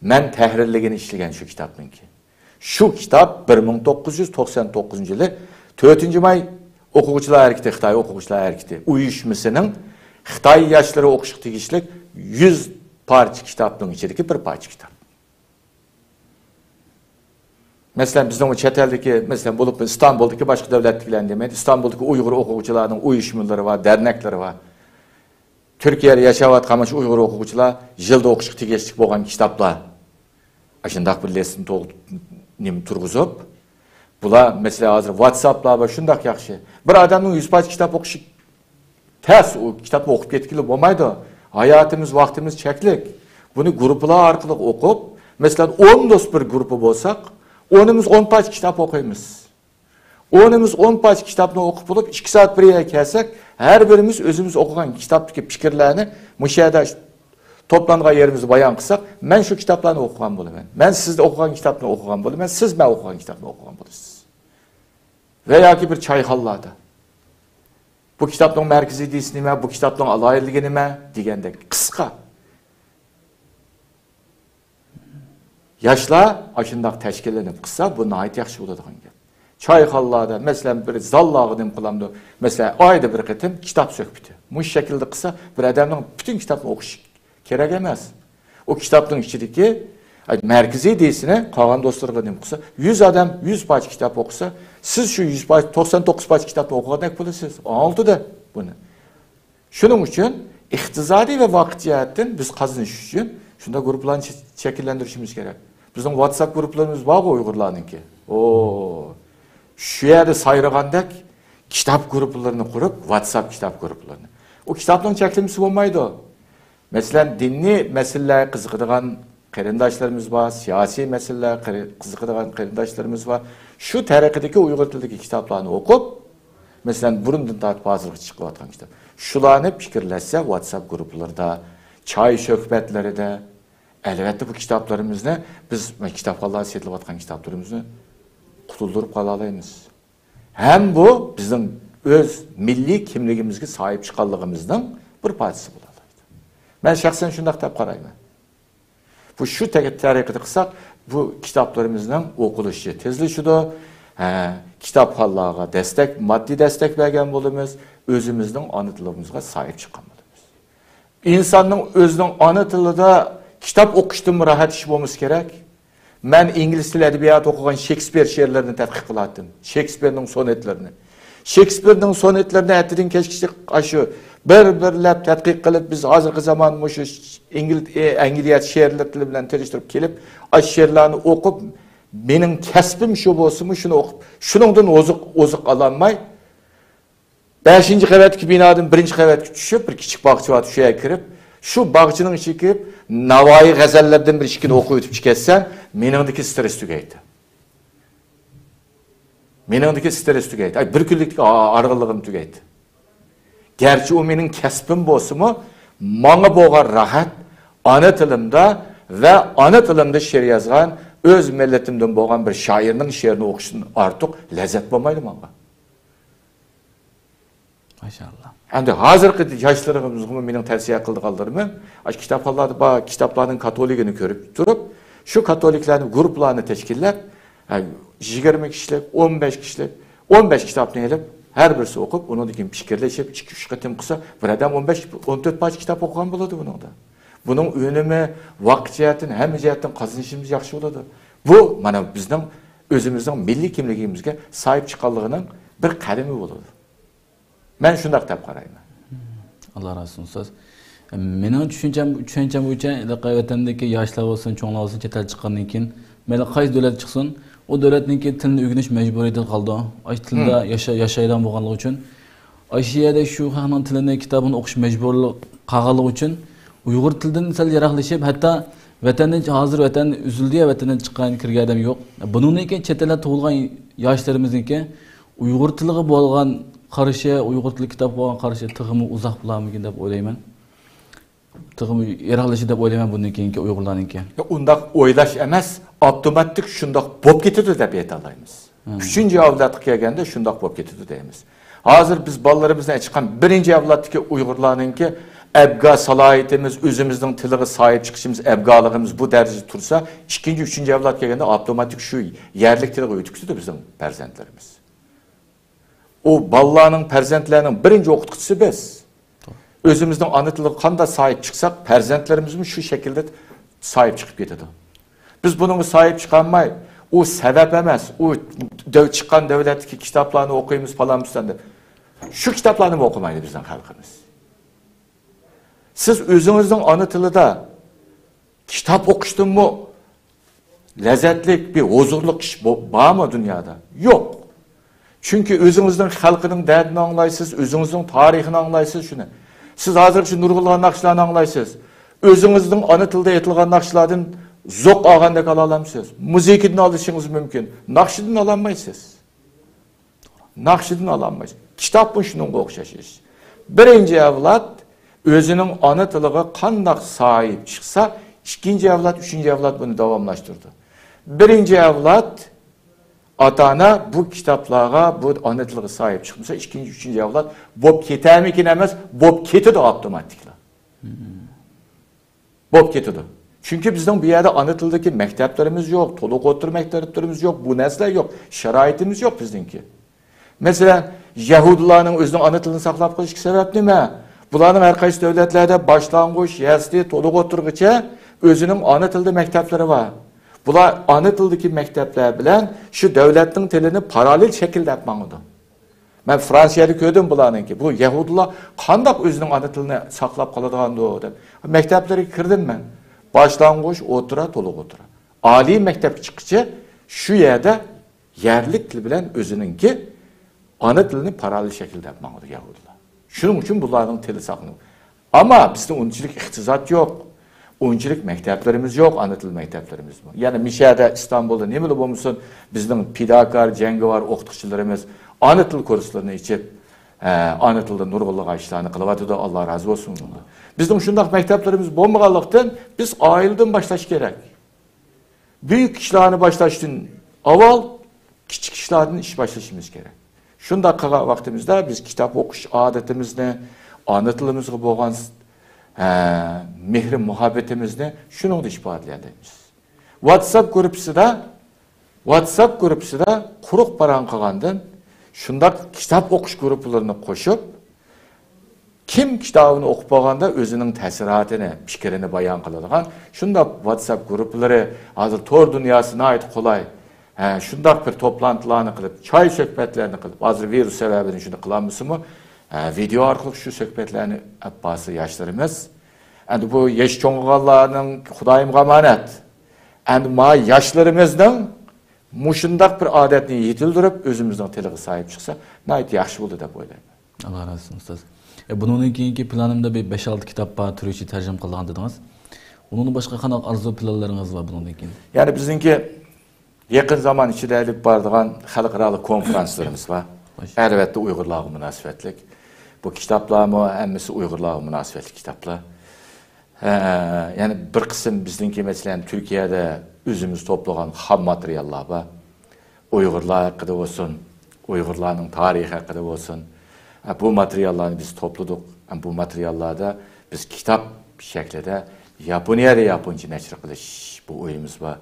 مەن تەھرىرلىگىنى ئىشلىگەن شۇ كىتابنىڭكى. شۇ كىتاب بىر مىڭ توققۇز يۈز توقسان توققۇزىنچى يىلى تۆتىنچى ماي ئوقۇغۇچىلار ھەرىكىتى، خىتاي ئوقۇغۇچىلار ھەرىكىتى ئۇيۇشمىسىنىڭ خىتاي ياشلىرى ئوقۇشقا تېگىشلىك يۈز پارچە كىتابنىڭ ئىچىدىكى بىر پارچە كىتاب. مەسىلەن، بىزنىڭ چەت ئەلدىكى، مەسىلەن، بولۇپمۇ ئىستانبۇلدىكى، باشقا دۆلەتتىكىلەرنى دېمەيدۇ، ئىستانبۇلدىكى ئۇيغۇر ئوقۇغۇچىلارنىڭ ئۇيۇشمىلىرى بار، دەرنەكلىرى بار. تۈركىيەدە ياشاۋاتقان مۇشۇ ئۇيغۇر ئوقۇغۇچىلار يىلدا ئوقۇشقا تېگىشلىك بولغان كىتابلار. ئاشۇنداق بىر لىستىنى تول-، نېمە تۇرغۇزۇپ، بۇلار، مەسىلەن، ھازىر ۋاتساپلار بار، شۇنداق ياخشى. بىر ئادەمنىڭ يۈز پارچە كىتاب ئوقۇشى تەس، ئۇ كىتابنى ئوقۇپ كەتكىلى بولمايدۇ. ھاياتىمىز، ۋاقتىمىز چەكلىك. بۇنى گۇرۇپپىلار ئارقىلىق ئوقۇپ، مەسىلەن، ئون دوست بىر گۇرۇپپا بولساق، ئونىمىز ئون پارچە كىتاب ئوقۇيمىز. ئونىمىز ئون پارچە كىتابنى ئوقۇپ بولۇپ، ئىككى سائەت بىر يەرگە كەلسەك، ھەر بىرىمىز ئۆزىمىز ئوقۇغان كىتابتىكى پىكىرلەرنى مۇشۇ يەردە توپلانغان يېرىمىزدە بايان قىلساق، مەن شۇ كىتابلارنى ئوقۇغان بولىمەن. مەن سىزدە ئوقۇغان كىتابنى ئوقۇغان بولىمەن. سىز مەن ئوقۇغان كىتابنى ئوقۇغان بولىسىز. ۋە ياكى بىر چايخانىلاردا. بۇ كىتابنىڭ مەركىزىي ئىدىيىسى نېمە؟ بۇ كىتابنىڭ ئالاھىدىلىكى نېمە؟ دېگەندەك قىسقا. ياشلار ئاشۇنداق تەشكىللىنىپ قىلسا، بۇ ناھايىتى ياخشى بولىدىغان گەپ. چايخانىلاردا، مەسىلەن، بىر زاللارغا نېمە قىلامدۇ؟ مەسىلەن، ئايدا بىر قېتىم كىتاب سۆھبىتى. مۇشۇ شەكىلدە قىلسا، بىر ئادەمنىڭ پۈتۈن كىتابنى ئوقۇشى كېرەك ئەمەس. ئۇ كىتابنىڭ ئىچىدىكى، ئاي، مەركىزىي ئىدىيىسىنى قالغان دوستلىرىغا نېمە قىلسا، يۈز ئادەم يۈز پارچە كىتاب ئوقۇسا، سىز شۇ يۈز پارچە، توقسان توققۇز پارچە كىتابنى ئوقۇغاندەك بولىسىز. ئاڭلىدى بۇنى. شۇنىڭ ئۈچۈن ئىقتىسادىي ۋە ۋاقىت جەھەتتىن بىز قازىنىش ئۈچۈن شۇنداق گۇرۇپپىلارنى شە-، شەكىللەندۈرۈشىمىز كېرەك. بىزنىڭ ۋاتساپ گۇرۇپپىلىرىمىز بارغۇ ئۇيغۇرلارنىڭكى. ئو، شۇ يەردە سايرىغاندەك كىتاب گۇرۇپپىلىرىنى قۇرۇپ، ۋاتساپ كىتاب گۇرۇپپىلىرىنى. ئۇ كىتابنىڭ چەكلىمىسى بولمايدۇ. مەسىلەن، دىنىي مەسىلىلەرگە قىزىقىدىغان قېرىنداشلىرىمىز بار، سىياسىي مەسىلىلەرگە قېرى-، قىزىقىدىغان قېرىنداشلىرىمىز بار. شۇ تەرىقىدىكى ئۇيغۇر تىلىدىكى كىتابلارنى ئوقۇپ، مەسىلەن، بۇرۇندىن تارتىپ ھازىرغىچە چىقىۋاتقان كىتاب. شۇلارنى پىكىرلەشسە، ۋاتساپ گۇرۇپپىلىرىدا، چاي سۆھبەتلىرىدە، ئەلۋەتتە، بۇ كىتابلىرىمىزنى بىز كىتابخانىلاردا سېتىلىۋاتقان كىتابلىرىمىزنى قۇتۇلدۇرۇپ قالالايمىز. ھەم بۇ بىزنىڭ ئۆز مىللىي كىملىكىمىزگە ساھىب چىققانلىقىمىزنىڭ بىر پارچىسى بولالايدۇ. مەن شەخسەن شۇنداق دەپ قارايمەن. بۇ شۇ تەرىقىدە قىلساق، بۇ كىتابلىرىمىزنىڭ ئوقۇلۇشى تېزلىشىدۇ. ھە، كىتابخانىلارغا دەستەك، ماددىي دەستەك بەرگەن بولىمىز، ئۆزىمىزنىڭ ئانا تىلىمىزغا ساھىب چىققان بولىمىز. ئىنساننىڭ ئۆزىنىڭ ئانا تىلىدا كىتاب ئوقۇشتىنمۇ راھەت ئىش بولمىسا كېرەك. مەن ئىنگلىز تىلى ئەدەبىياتى ئوقۇغان شېكسپىر شېئىرلىرىنى تەتقىق قىلاتتىم. شېكسپىرنىڭ سونېتلىرىنى. شېكسپىرنىڭ سونېتلىرىنى ئەتىدىن كەچكىچە ئاشۇ بىر-بىرلەپ تەتقىق قىلىپ، بىز ھازىرقى زامان مۇشۇ ئىنگل-، ئە، ئەنگلىيە شېئىرلىرى تىلى بىلەن تونۇشتۇرۇپ كېلىپ، ئاشۇ شېئىرلارنى ئوقۇپ، مېنىڭ كەسپىم شۇ بولسىمۇ، شۇنى ئوقۇپ، شۇنىڭدىن ئوزۇق، ئوزۇق ئالالماي، بەشىنچى قەۋەتتىكى بىنادىن بىرىنچى قەۋەتكە چۈشۈپ، بىر كىچىك باغچە بار، شۇ يەرگە كىرىپ، شۇ باغچىنىڭ ئىچىگە كىرىپ، ناۋايى غەزەللىرىدىن بىر ئىككىنى ئوقۇۋېتىپ چىقىۋەتسەم، مېنىڭدىكى سترېس تۈگەيدۇ. مېنىڭدىكى سترېس تۈگەيدۇ. ئاي، بىر كۈنلۈكتىكى ئا-، ئارغىنلىقىم تۈگەيدۇ. گەرچە ئۇ مېنىڭ كەسپىم بولسىمۇ، ماڭا بولغان راھەت ئانا تىلىمدا ۋە ئانا تىلىمدا شېئىر يازغان ئۆز مىللىتىمدىن بولغان بىر شائىرنىڭ شېئىرىنى ئوقۇشتىن ئارتۇق لەززەت بولمايدۇ ماڭا. ماشائاللا. ئەمدى ھازىرقى ياشلىرىمىزغىمۇ مېنىڭ تەۋسىيە قىلىدىغانلىرىم، ئاشۇ كىتابخانىلاردا بار كىتابلارنىڭ كاتالوگىنى كۆرۈپ تۇرۇپ، شۇ كاتالوگلارنى گۇرۇپپىلارنى تەشكىللەپ، ھە، يىگىرمە كىشىلىك، ئون بەش كىشىلىك، ئون بەش كىتابنى ئېلىپ، ھەر بىرسى ئوقۇپ، ئۇنىڭدىن كېيىن پىكىرلىشىپ، ئىككى، ئۈچ قېتىم قىلسا، بىر ئادەم ئون بەش، ئون تۆت پارچە كىتاب ئوقۇغان بولىدۇ بۇنىڭدا. بۇنىڭ ئۈنۈمى، ۋاقىت جەھەتتىن، ھەممە جەھەتتىن قازىنىشىمىز ياخشى بولىدۇ. بۇ، مانا، بىزنىڭ ئۆزىمىزنىڭ مىللىي كىملىكىمىزگە ساھىب چىققانلىقىنىڭ بىر قەدىمى بولىدۇ. مەن شۇنداق دەپ قارايمەن. ئاللا رازى بولسۇن، ئۇستاز. مېنىڭ چۈشەنچەم، چۈشەنچەم بويىچە، ھېلىقى ۋەتەندىكى ياشلار بولسۇن، چوڭلار بولسۇن، چەت ئەل چىققاندىن كېيىن، مەيلى قايسى دۆلەتكە چىقسۇن، ئۇ دۆلەتنىڭكى تىلىنى ئۆگىنىش مەجبۇرىيىتىدە قالىدۇ. ئاشۇ تىلدا ياشا-، ياشايدىغان بولغانلىقى ئۈچۈن، ئاشۇ يەردە شۇ خەقنىڭ تىلىنى، كىتابىنى ئوقۇش مەجبۇرلۇق قالغانلىقى ئۈچۈن، ئۇيغۇر تىلىدىن سەل يىراقلىشىپ، ھەتتا ۋەتەندىن، ھازىر ۋەتەن ئۈزۈلدى يا، ۋەتەندىن چىققان، كىرگەن ئادەم يوق. بۇنىڭدىن كېيىن چەت ئەلدە تۇغۇلغان ياشلىرىمىزنىڭكى ئۇيغۇر تىلىغا بولغان قارىشى، ئۇيغۇر تىلى كىتابقا بولغان قارىشى تېخىمۇ ئۇزاق بولارمىكىن دەپ ئويلايمەن. تېخىمۇ يىراقلىشىدۇ دەپ ئويلايمەن بۇندىن كېيىنكى ئۇيغۇرلارنىڭكى. يا، ئۇنداق ئويلاش ئەمەس، ئاپتوماتىك شۇنداق بولۇپ كېتىدۇ دەپ ئېيتالايمىز. مم. ئۈچىنچى ئەۋلادقا كەلگەندە شۇنداق بولۇپ كېتىدۇ دەيمىز. ھازىر بىز بالىلىرىمىزنى ئېچىققان بىرىنچى ئەۋلادتىكى ئۇيغۇرلارنىڭكى ئەبگا سالاھىيىتىمىز، ئۆزىمىزنىڭ تىلىغا ساھىب چىقىشىمىز، ئەبگالىقىمىز بۇ دەرىجىدە تۇرسا، ئىككىنچى، ئۈچىنچى ئەۋلاد كەلگەندە ئاپتوماتىك شۇ يەرلىك تىلغا ئۆتۈپ كېتىدۇ بىزنىڭ پەرزەنتلىرىمىز. ئۇ بالىلارنىڭ، پەرزەنتلەرنىڭ بىرىنچى ئوقۇتقۇچىسى بىز. ئۆزىمىزنىڭ ئانا تىلىغا قانداق ساھىب چىقساق، پەرزەنتلىرىمىزمۇ شۇ شەكىلدە ساھىب چىقىپ كېتىدۇ. بىز بۇنىڭغا ساھىب چىقالماي، ئۇ سەۋەب ئەمەس، ئۇ دەۋ-، چىققان دۆلەتتىكى كىتابلارنى ئوقۇيمىز، پالان پىستان دەپ. شۇ كىتابلارنىمۇ ئوقۇمايدۇ بىزنىڭ خەلقىمىز. سىز ئۆزىڭىزنىڭ ئانا تىلىدا كىتاب ئوقۇشتىنمۇ لەززەتلىك بىر ھۇزۇرلۇق ئىش بو-، بارمۇ دۇنيادا؟ يوق. چۈنكى ئۆزىڭىزنىڭ خەلقىنىڭ دەردىنى ئاڭلايسىز، ئۆزىڭىزنىڭ تارىخىنى ئاڭلايسىز شۇنى. سىز ھازىرغىچە نۇرغۇنلىغان ناخشىلارنى ئاڭلايسىز. ئۆزىڭىزنىڭ ئانا تىلىدا ئېيتىلغان ناخشىلاردىن زوق ئالغاندەك ئالالامسىز؟ مۇزىكىدىن ئالىشىڭىز مۇمكىن. ناخشىدىن ئالالمايسىز. ناخشىدىن ئالالمايسىز. كىتابمۇ شۇنىڭغا ئوخشاش ئىش. بىرىنچى ئەۋلاد ئۆزىنىڭ ئانا تىلىغا قانداق ساھىب چىقسا، ئىككىنچى ئەۋلاد، ئۈچىنچى ئەۋلاد بۇنى داۋاملاشتۇرىدۇ. بىرىنچى ئەۋلاد ئاتا-ئانا بۇ كىتابلارغا، بۇ ئانا تىلغا ساھىب چىقمىسا، ئىككىنچى، ئۈچىنچى ئەۋلاد بولۇپ كېتەرمىكىن ئەمەس، بولۇپ كېتىدۇ ئاپتوماتىكلا. بولۇپ كېتىدۇ. چۈنكى بىزنىڭ بۇ يەردە ئانا تىلدىكى مەكتەپلىرىمىز يوق، تولۇق ئوتتۇرا مەكتەپلىرىمىز يوق، بۇ نەرسىلەر يوق، شارائىتىمىز يوق بىزنىڭكى. مەسىلەن، يەھۇدىيلارنىڭ ئۆزىنىڭ ئانا تىلىنى ساقلاپ قېلىشىدىكى سەۋەب نېمە؟ بۇلارنىڭ ھەر قايسى دۆلەتلەردە باشلانغۇچ، يەسلى، تولۇق ئوتتۇرىغىچە ئۆزىنىڭ ئانا تىلىدا مەكتەپلىرى بار. بۇلار ئانا تىلدىكى مەكتەپلەر بىلەن شۇ دۆلەتنىڭ تىلىنى پاراللېل شەكىلدە ئەپ ماڭىدۇ. مەن فرانسىيەدە كۆردۈم بۇلارنىڭكى. بۇ يەھۇدىيلار قانداق ئۆزىنىڭ ئانا تىلىنى ساقلاپ قالىدىغاندۇ دەپ. مەكتەپلەرگە كىردىم مەن. باشلانغۇچ، ئوتتۇرا، تولۇق ئوتتۇرا. ئالىي مەكتەپكە چىققىچە شۇ يەردە يەرلىك تىل بىلەن ئۆزىنىڭكى ئانا تىلىنى پاراللېل شەكىلدە ئەپ ماڭىدۇ يەھۇدىيلار. شۇنىڭ ئۈچۈن بۇلارنىڭ تىلى ساقلىنىدۇ. ئەمما بىزدە ئۇنچىلىك ئىقتىساد يوق. ئۇنچىلىك مەكتەپلىرىمىز يوق، ئانا تىل مەكتەپلىرىمىزمۇ. يەنە مىشەدە، ئىستانبۇلدا نېمىلا بولمىسۇن، بىزنىڭ پىداكار، جەڭگىۋار ئوقۇتقۇچىلىرىمىز ئانا تىل كۇرسلىرىنى ئېچىپ، ئە، ئانا تىلدا نۇرغۇنلىغان ئىشلارنى قىلىۋاتىدۇ. ئاللا رازى بولسۇن ئۇنىڭدىن. بىزنىڭ شۇنداق مەكتەپلىرىمىز بولمىغانلىقتىن، بىز ئائىلىدىن باشلاش كېرەك. بۈيۈك ئىشلارنى باشلاشتىن ئاۋۋال كىچىك ئىشلاردىن ئىش باشلىشىمىز كېرەك. شۇنداق قىلغان ۋاقتىمىزدا بىز كىتاب ئوقۇش ئادىتىمىزنى، ئانا تىلىمىزغا بولغان، ھە، مېھرى مۇھەببىتىمىزنى شۇنىڭدا ئىپادىلىيەلەيمىز. ۋاتساپ گۇرۇپپىسىدا، ۋاتساپ گۇرۇپپىسىدا قۇرۇق پاراڭ قىلغاندىن شۇنداق كىتاب ئوقۇش گۇرۇپپىلىرىنى قوشۇپ، كىم كىتابىنى ئوقۇپ بولغاندا ئۆزىنىڭ تەسىراتىنى، پىكرىنى بايان قىلىدىغان شۇنداق ۋاتساپ گۇرۇپپىلىرى ھازىر تور دۇنياسى ناھايىتى قولاي. ھە، شۇنداق بىر توپلانتىلارنى قىلىپ، چاي سۆھبەتلەرنى قىلىپ، ھازىر ۋىرۇس سەۋەبىدىن شۇنى قىلالمىسىمۇ، ھە، ۋىدېئو ئارقىلىق شۇ سۆھبەتلەرنى ئەپ بارسا ياشلىرىمىز. ئەمدى بۇ يېشى چوڭ بولغانلارنىڭ خۇدايىمغا ئامانەت. ئەمدى ما ياشلىرىمىزنىڭ مۇشۇنداق بىر ئادەتنى يېتىلدۈرۈپ، ئۆزىمىزنىڭ تىلىغا ساھىب چىقسا، ناھايىتى ياخشى بولىدۇ دەپ ئويلايمەن. ئاللا رازى بولسۇن، ئۇستاز. ئە، بۇنىڭدىن كېيىنكى پىلانىمدا بىر بەش-ئالتە كىتاب بار، تۈركچە تەرجىمە قىلىدىغان دېدىڭىز. ئۇنىڭدىن باشقا قانداق ئارزۇ پىلانلىرىڭىز بار بۇنىڭدىن كېيىن؟ يەنى بىزنىڭكى يېقىن زامان ئىچىدە ئېلىپ بارىدىغان خەلقئارالىق كونفرانسلىرىمىز بار. خوش. ئەلۋەتتە، ئۇيغۇرلارغا مۇناسىۋەتلىك. بۇ كىتابلارمۇ ھەممىسى ئۇيغۇرلارغا مۇناسىۋەتلىك كىتابلار. ھە، يەنە بىر قىسىم بىزنىڭكى، مەسىلەن، تۈركىيەدە ئۆزىمىز توپلىغان خام ماتېرىياللار بار. ئۇيغۇرلار ھەققىدە بولسۇن، ئۇيغۇرلارنىڭ تارىخى ھەققىدە بولسۇن. ھە، بۇ ماتېرىياللارنى بىز توپلىدۇق. ھە، بۇ ماتېرىياللاردا بىز كىتاب شەكلىدە ياپونىيەدە ياپونچە نەشر قىلىش بۇ ئويىمىز بار.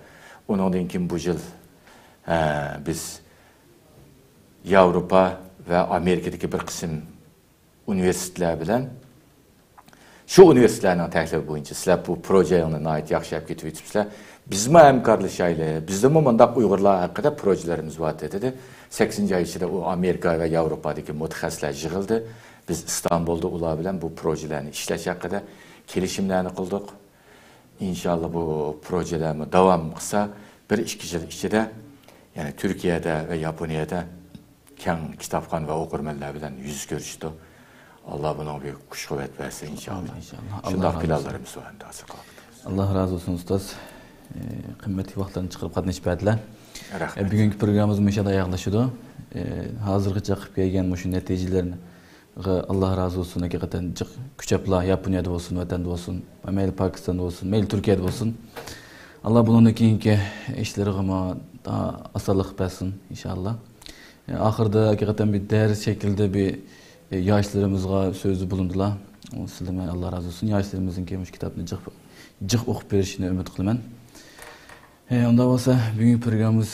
ئۇنىڭدىن كېيىن بۇ يىل، ھە، بىز ياۋروپا ۋە ئامېرىكىدىكى بىر قىسىم ئۇنىۋېرسىتېتلار بىلەن، شۇ ئۇنىۋېرسىتېتلارنىڭ تەكلىپى بويىچە سىلەر بۇ پروژەڭنى ناھايىتى ياخشى ئەپ كېتىۋېتىپسىلەر، بىزمۇ ھەمكارلىشايلى، بىزدىمۇ مۇنداق ئۇيغۇرلار ھەققىدە پروژىلىرىمىز بار دېدى. سەككىزىنچى ئاي ئىچىدە ئۇ ئامېرىكا ۋە ياۋروپادىكى مۇتەخەسسىسلەر يىغىلدى. بىز ئىستانبۇلدا ئۇلار بىلەن بۇ پروژىلەرنى ئىشلەش ھەققىدە كېلىشىملەرنى قىلدۇق. ئىنشاللا بۇ پروژىلەرمۇ داۋام قىلسا، بىر ئىككى يىل ئىچىدە، يەنى تۈركىيەدە ۋە ياپونىيەدە كەڭ كىتابخان ۋە ئوقۇرمەنلەر بىلەن يۈز كۆرۈشىدۇ. ئاللا بۇنىڭغا بىر كۈچ قۇۋۋەت بەرسۇن، ئىنشاللا. ئىنشاللا. شۇنداق ئاللا رازى بولسۇن. پىلانلىرىمىز بار ئەمدى ھازىرقى ۋاقىتتا. ئاللا رازى بولسۇن، ئۇستاز. ئى، قىممەتلىك ۋاقىتلارنى چىقىرىپ قاتنىشىپ بەردىلەر. رەھمەت. ئى، بۈگۈنكى پروگراممىمىز مۇشۇ يەردە ئاياغلىشىدۇ. ئى، ھازىرغىچە قىلىپ كەلگەن مۇشۇ نەتىجىلەرنى ئاللا رازى بولسۇن، ھەقىقەتەن جىق كۈچەپلا، ياپونىيەدە بولسۇن، ۋەتەندە بولسۇن، مەيلى پاكىستاندا بولسۇن، مەيلى تۈركىيەدە بولسۇن. ئاللا بۇنىڭدىن كېيىنكى ئىشلىرىغىمۇ ئاسانلىق بەرسۇن، ئىنشاللا. ئاخىرىدا ھەقىقەتەن بىر دەرس شەكلىدە بىر ياشلىرىمىزغا سۆزدە بولۇندىلا. سىلەرمۇ ئاللا رازى بولسۇن. ياشلىرىمىزنىڭكى مۇشۇ كىتابنى جىق، جىق ئوقۇپ بېرىشىنى ئۈمىد قىلىمەن. ھە، ئۇنداق بولسا، بۈگۈنكى پروگراممىمىز،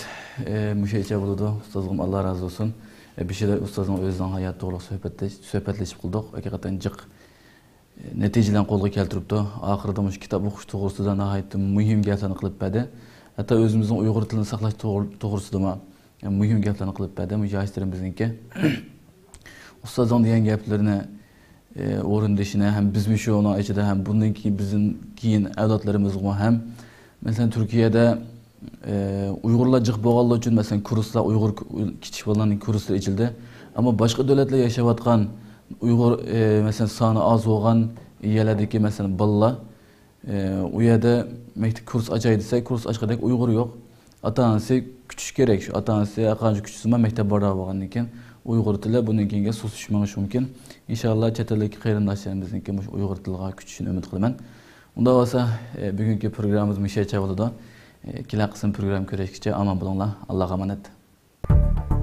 ئە، مۇشۇ يەرچە بولىدۇ. ئۇستازغىمۇ ئاللا رازى بولسۇن. ئە، بېشىدا ئۇستازنىڭ ئۆزىنىڭ ھاياتى توغرۇلۇق سۆھبەتلەش-، سۆھبەتلىشىپ قىلدۇق. ھەقىقەتەن جىق، ئە، نەتىجىلەرنى قولغا كەلتۈرۈپتۇ. ئاخىرىدا مۇشۇ كىتاب ئوقۇش توغرىسىدا ناھايىتى مۇھىم گەپلەرنى قىلىپ بەردى. ھەتتا ئۆزىمىزنىڭ ئۇيغۇر تىلىنى ساقلاش توغرا-، توغرىسىدىمۇ، ئە، مۇھىم گەپلەرنى قىلىپ بەردى. مۇشۇ ياشلىرىمىزنىڭكى ئۇستازنىڭ دېگەن گەپلىرىنى ئورۇندىشىنى ھەم بىزمۇ شۇنىڭ ئىچىدە ھەم بۇندىن كېيىن بىزدىن كېيىن ئەۋلادلىرىمىزغىمۇ ھەم، مەسىلەن، تۈركىيەدە، ئە، ئۇيغۇرلار جىق بولغانلىقى ئۈچۈن، مەسىلەن، كۇرسلار، ئۇيغۇر كۇ-، كىچىك بالىلارنىڭ كۇرسلىرى ئېچىلدى. ئەمما باشقا دۆلەتلەردە ياشاۋاتقان ئۇيغۇر، ئە، مەسىلەن، سانى ئاز بولغان يەرلەردىكى، مەسىلەن، بالىلار ئە، ئۇ يەردە مەكتەپ كۇرس ئاچاي دېسە، كۇرس ئاچقۇدەك ئۇيغۇر يوق. ئاتا-ئانىسى كۈتۈش كېرەك. شۇ ئاتا-ئانىسى ھەرقانچە كۈتسىمۇ، مەكتەپ بارا بولغاندىن كېيىن، ئۇيغۇر تىلى بۇندىن كېيىنگە سۇسلىشىپ مېڭىشى مۇمكىن. ئىنشاللا چەت ئەلدىكى قېرىنداشلىرىمىزنىڭكى مۇشۇ ئۇيغۇر تىلىغا كۈچىشىنى ئۈمىد قىلىمەن. ئۇنداق بولسا، ئە، بۈگۈنكى پروگراممىمىز مۇشۇ يەرچە بولىدۇ. ئە، كېلەر قىسىم پروگرامما كۆرۈشكىچە ئامان بولۇڭلار. ئاللاغا ئامانەت.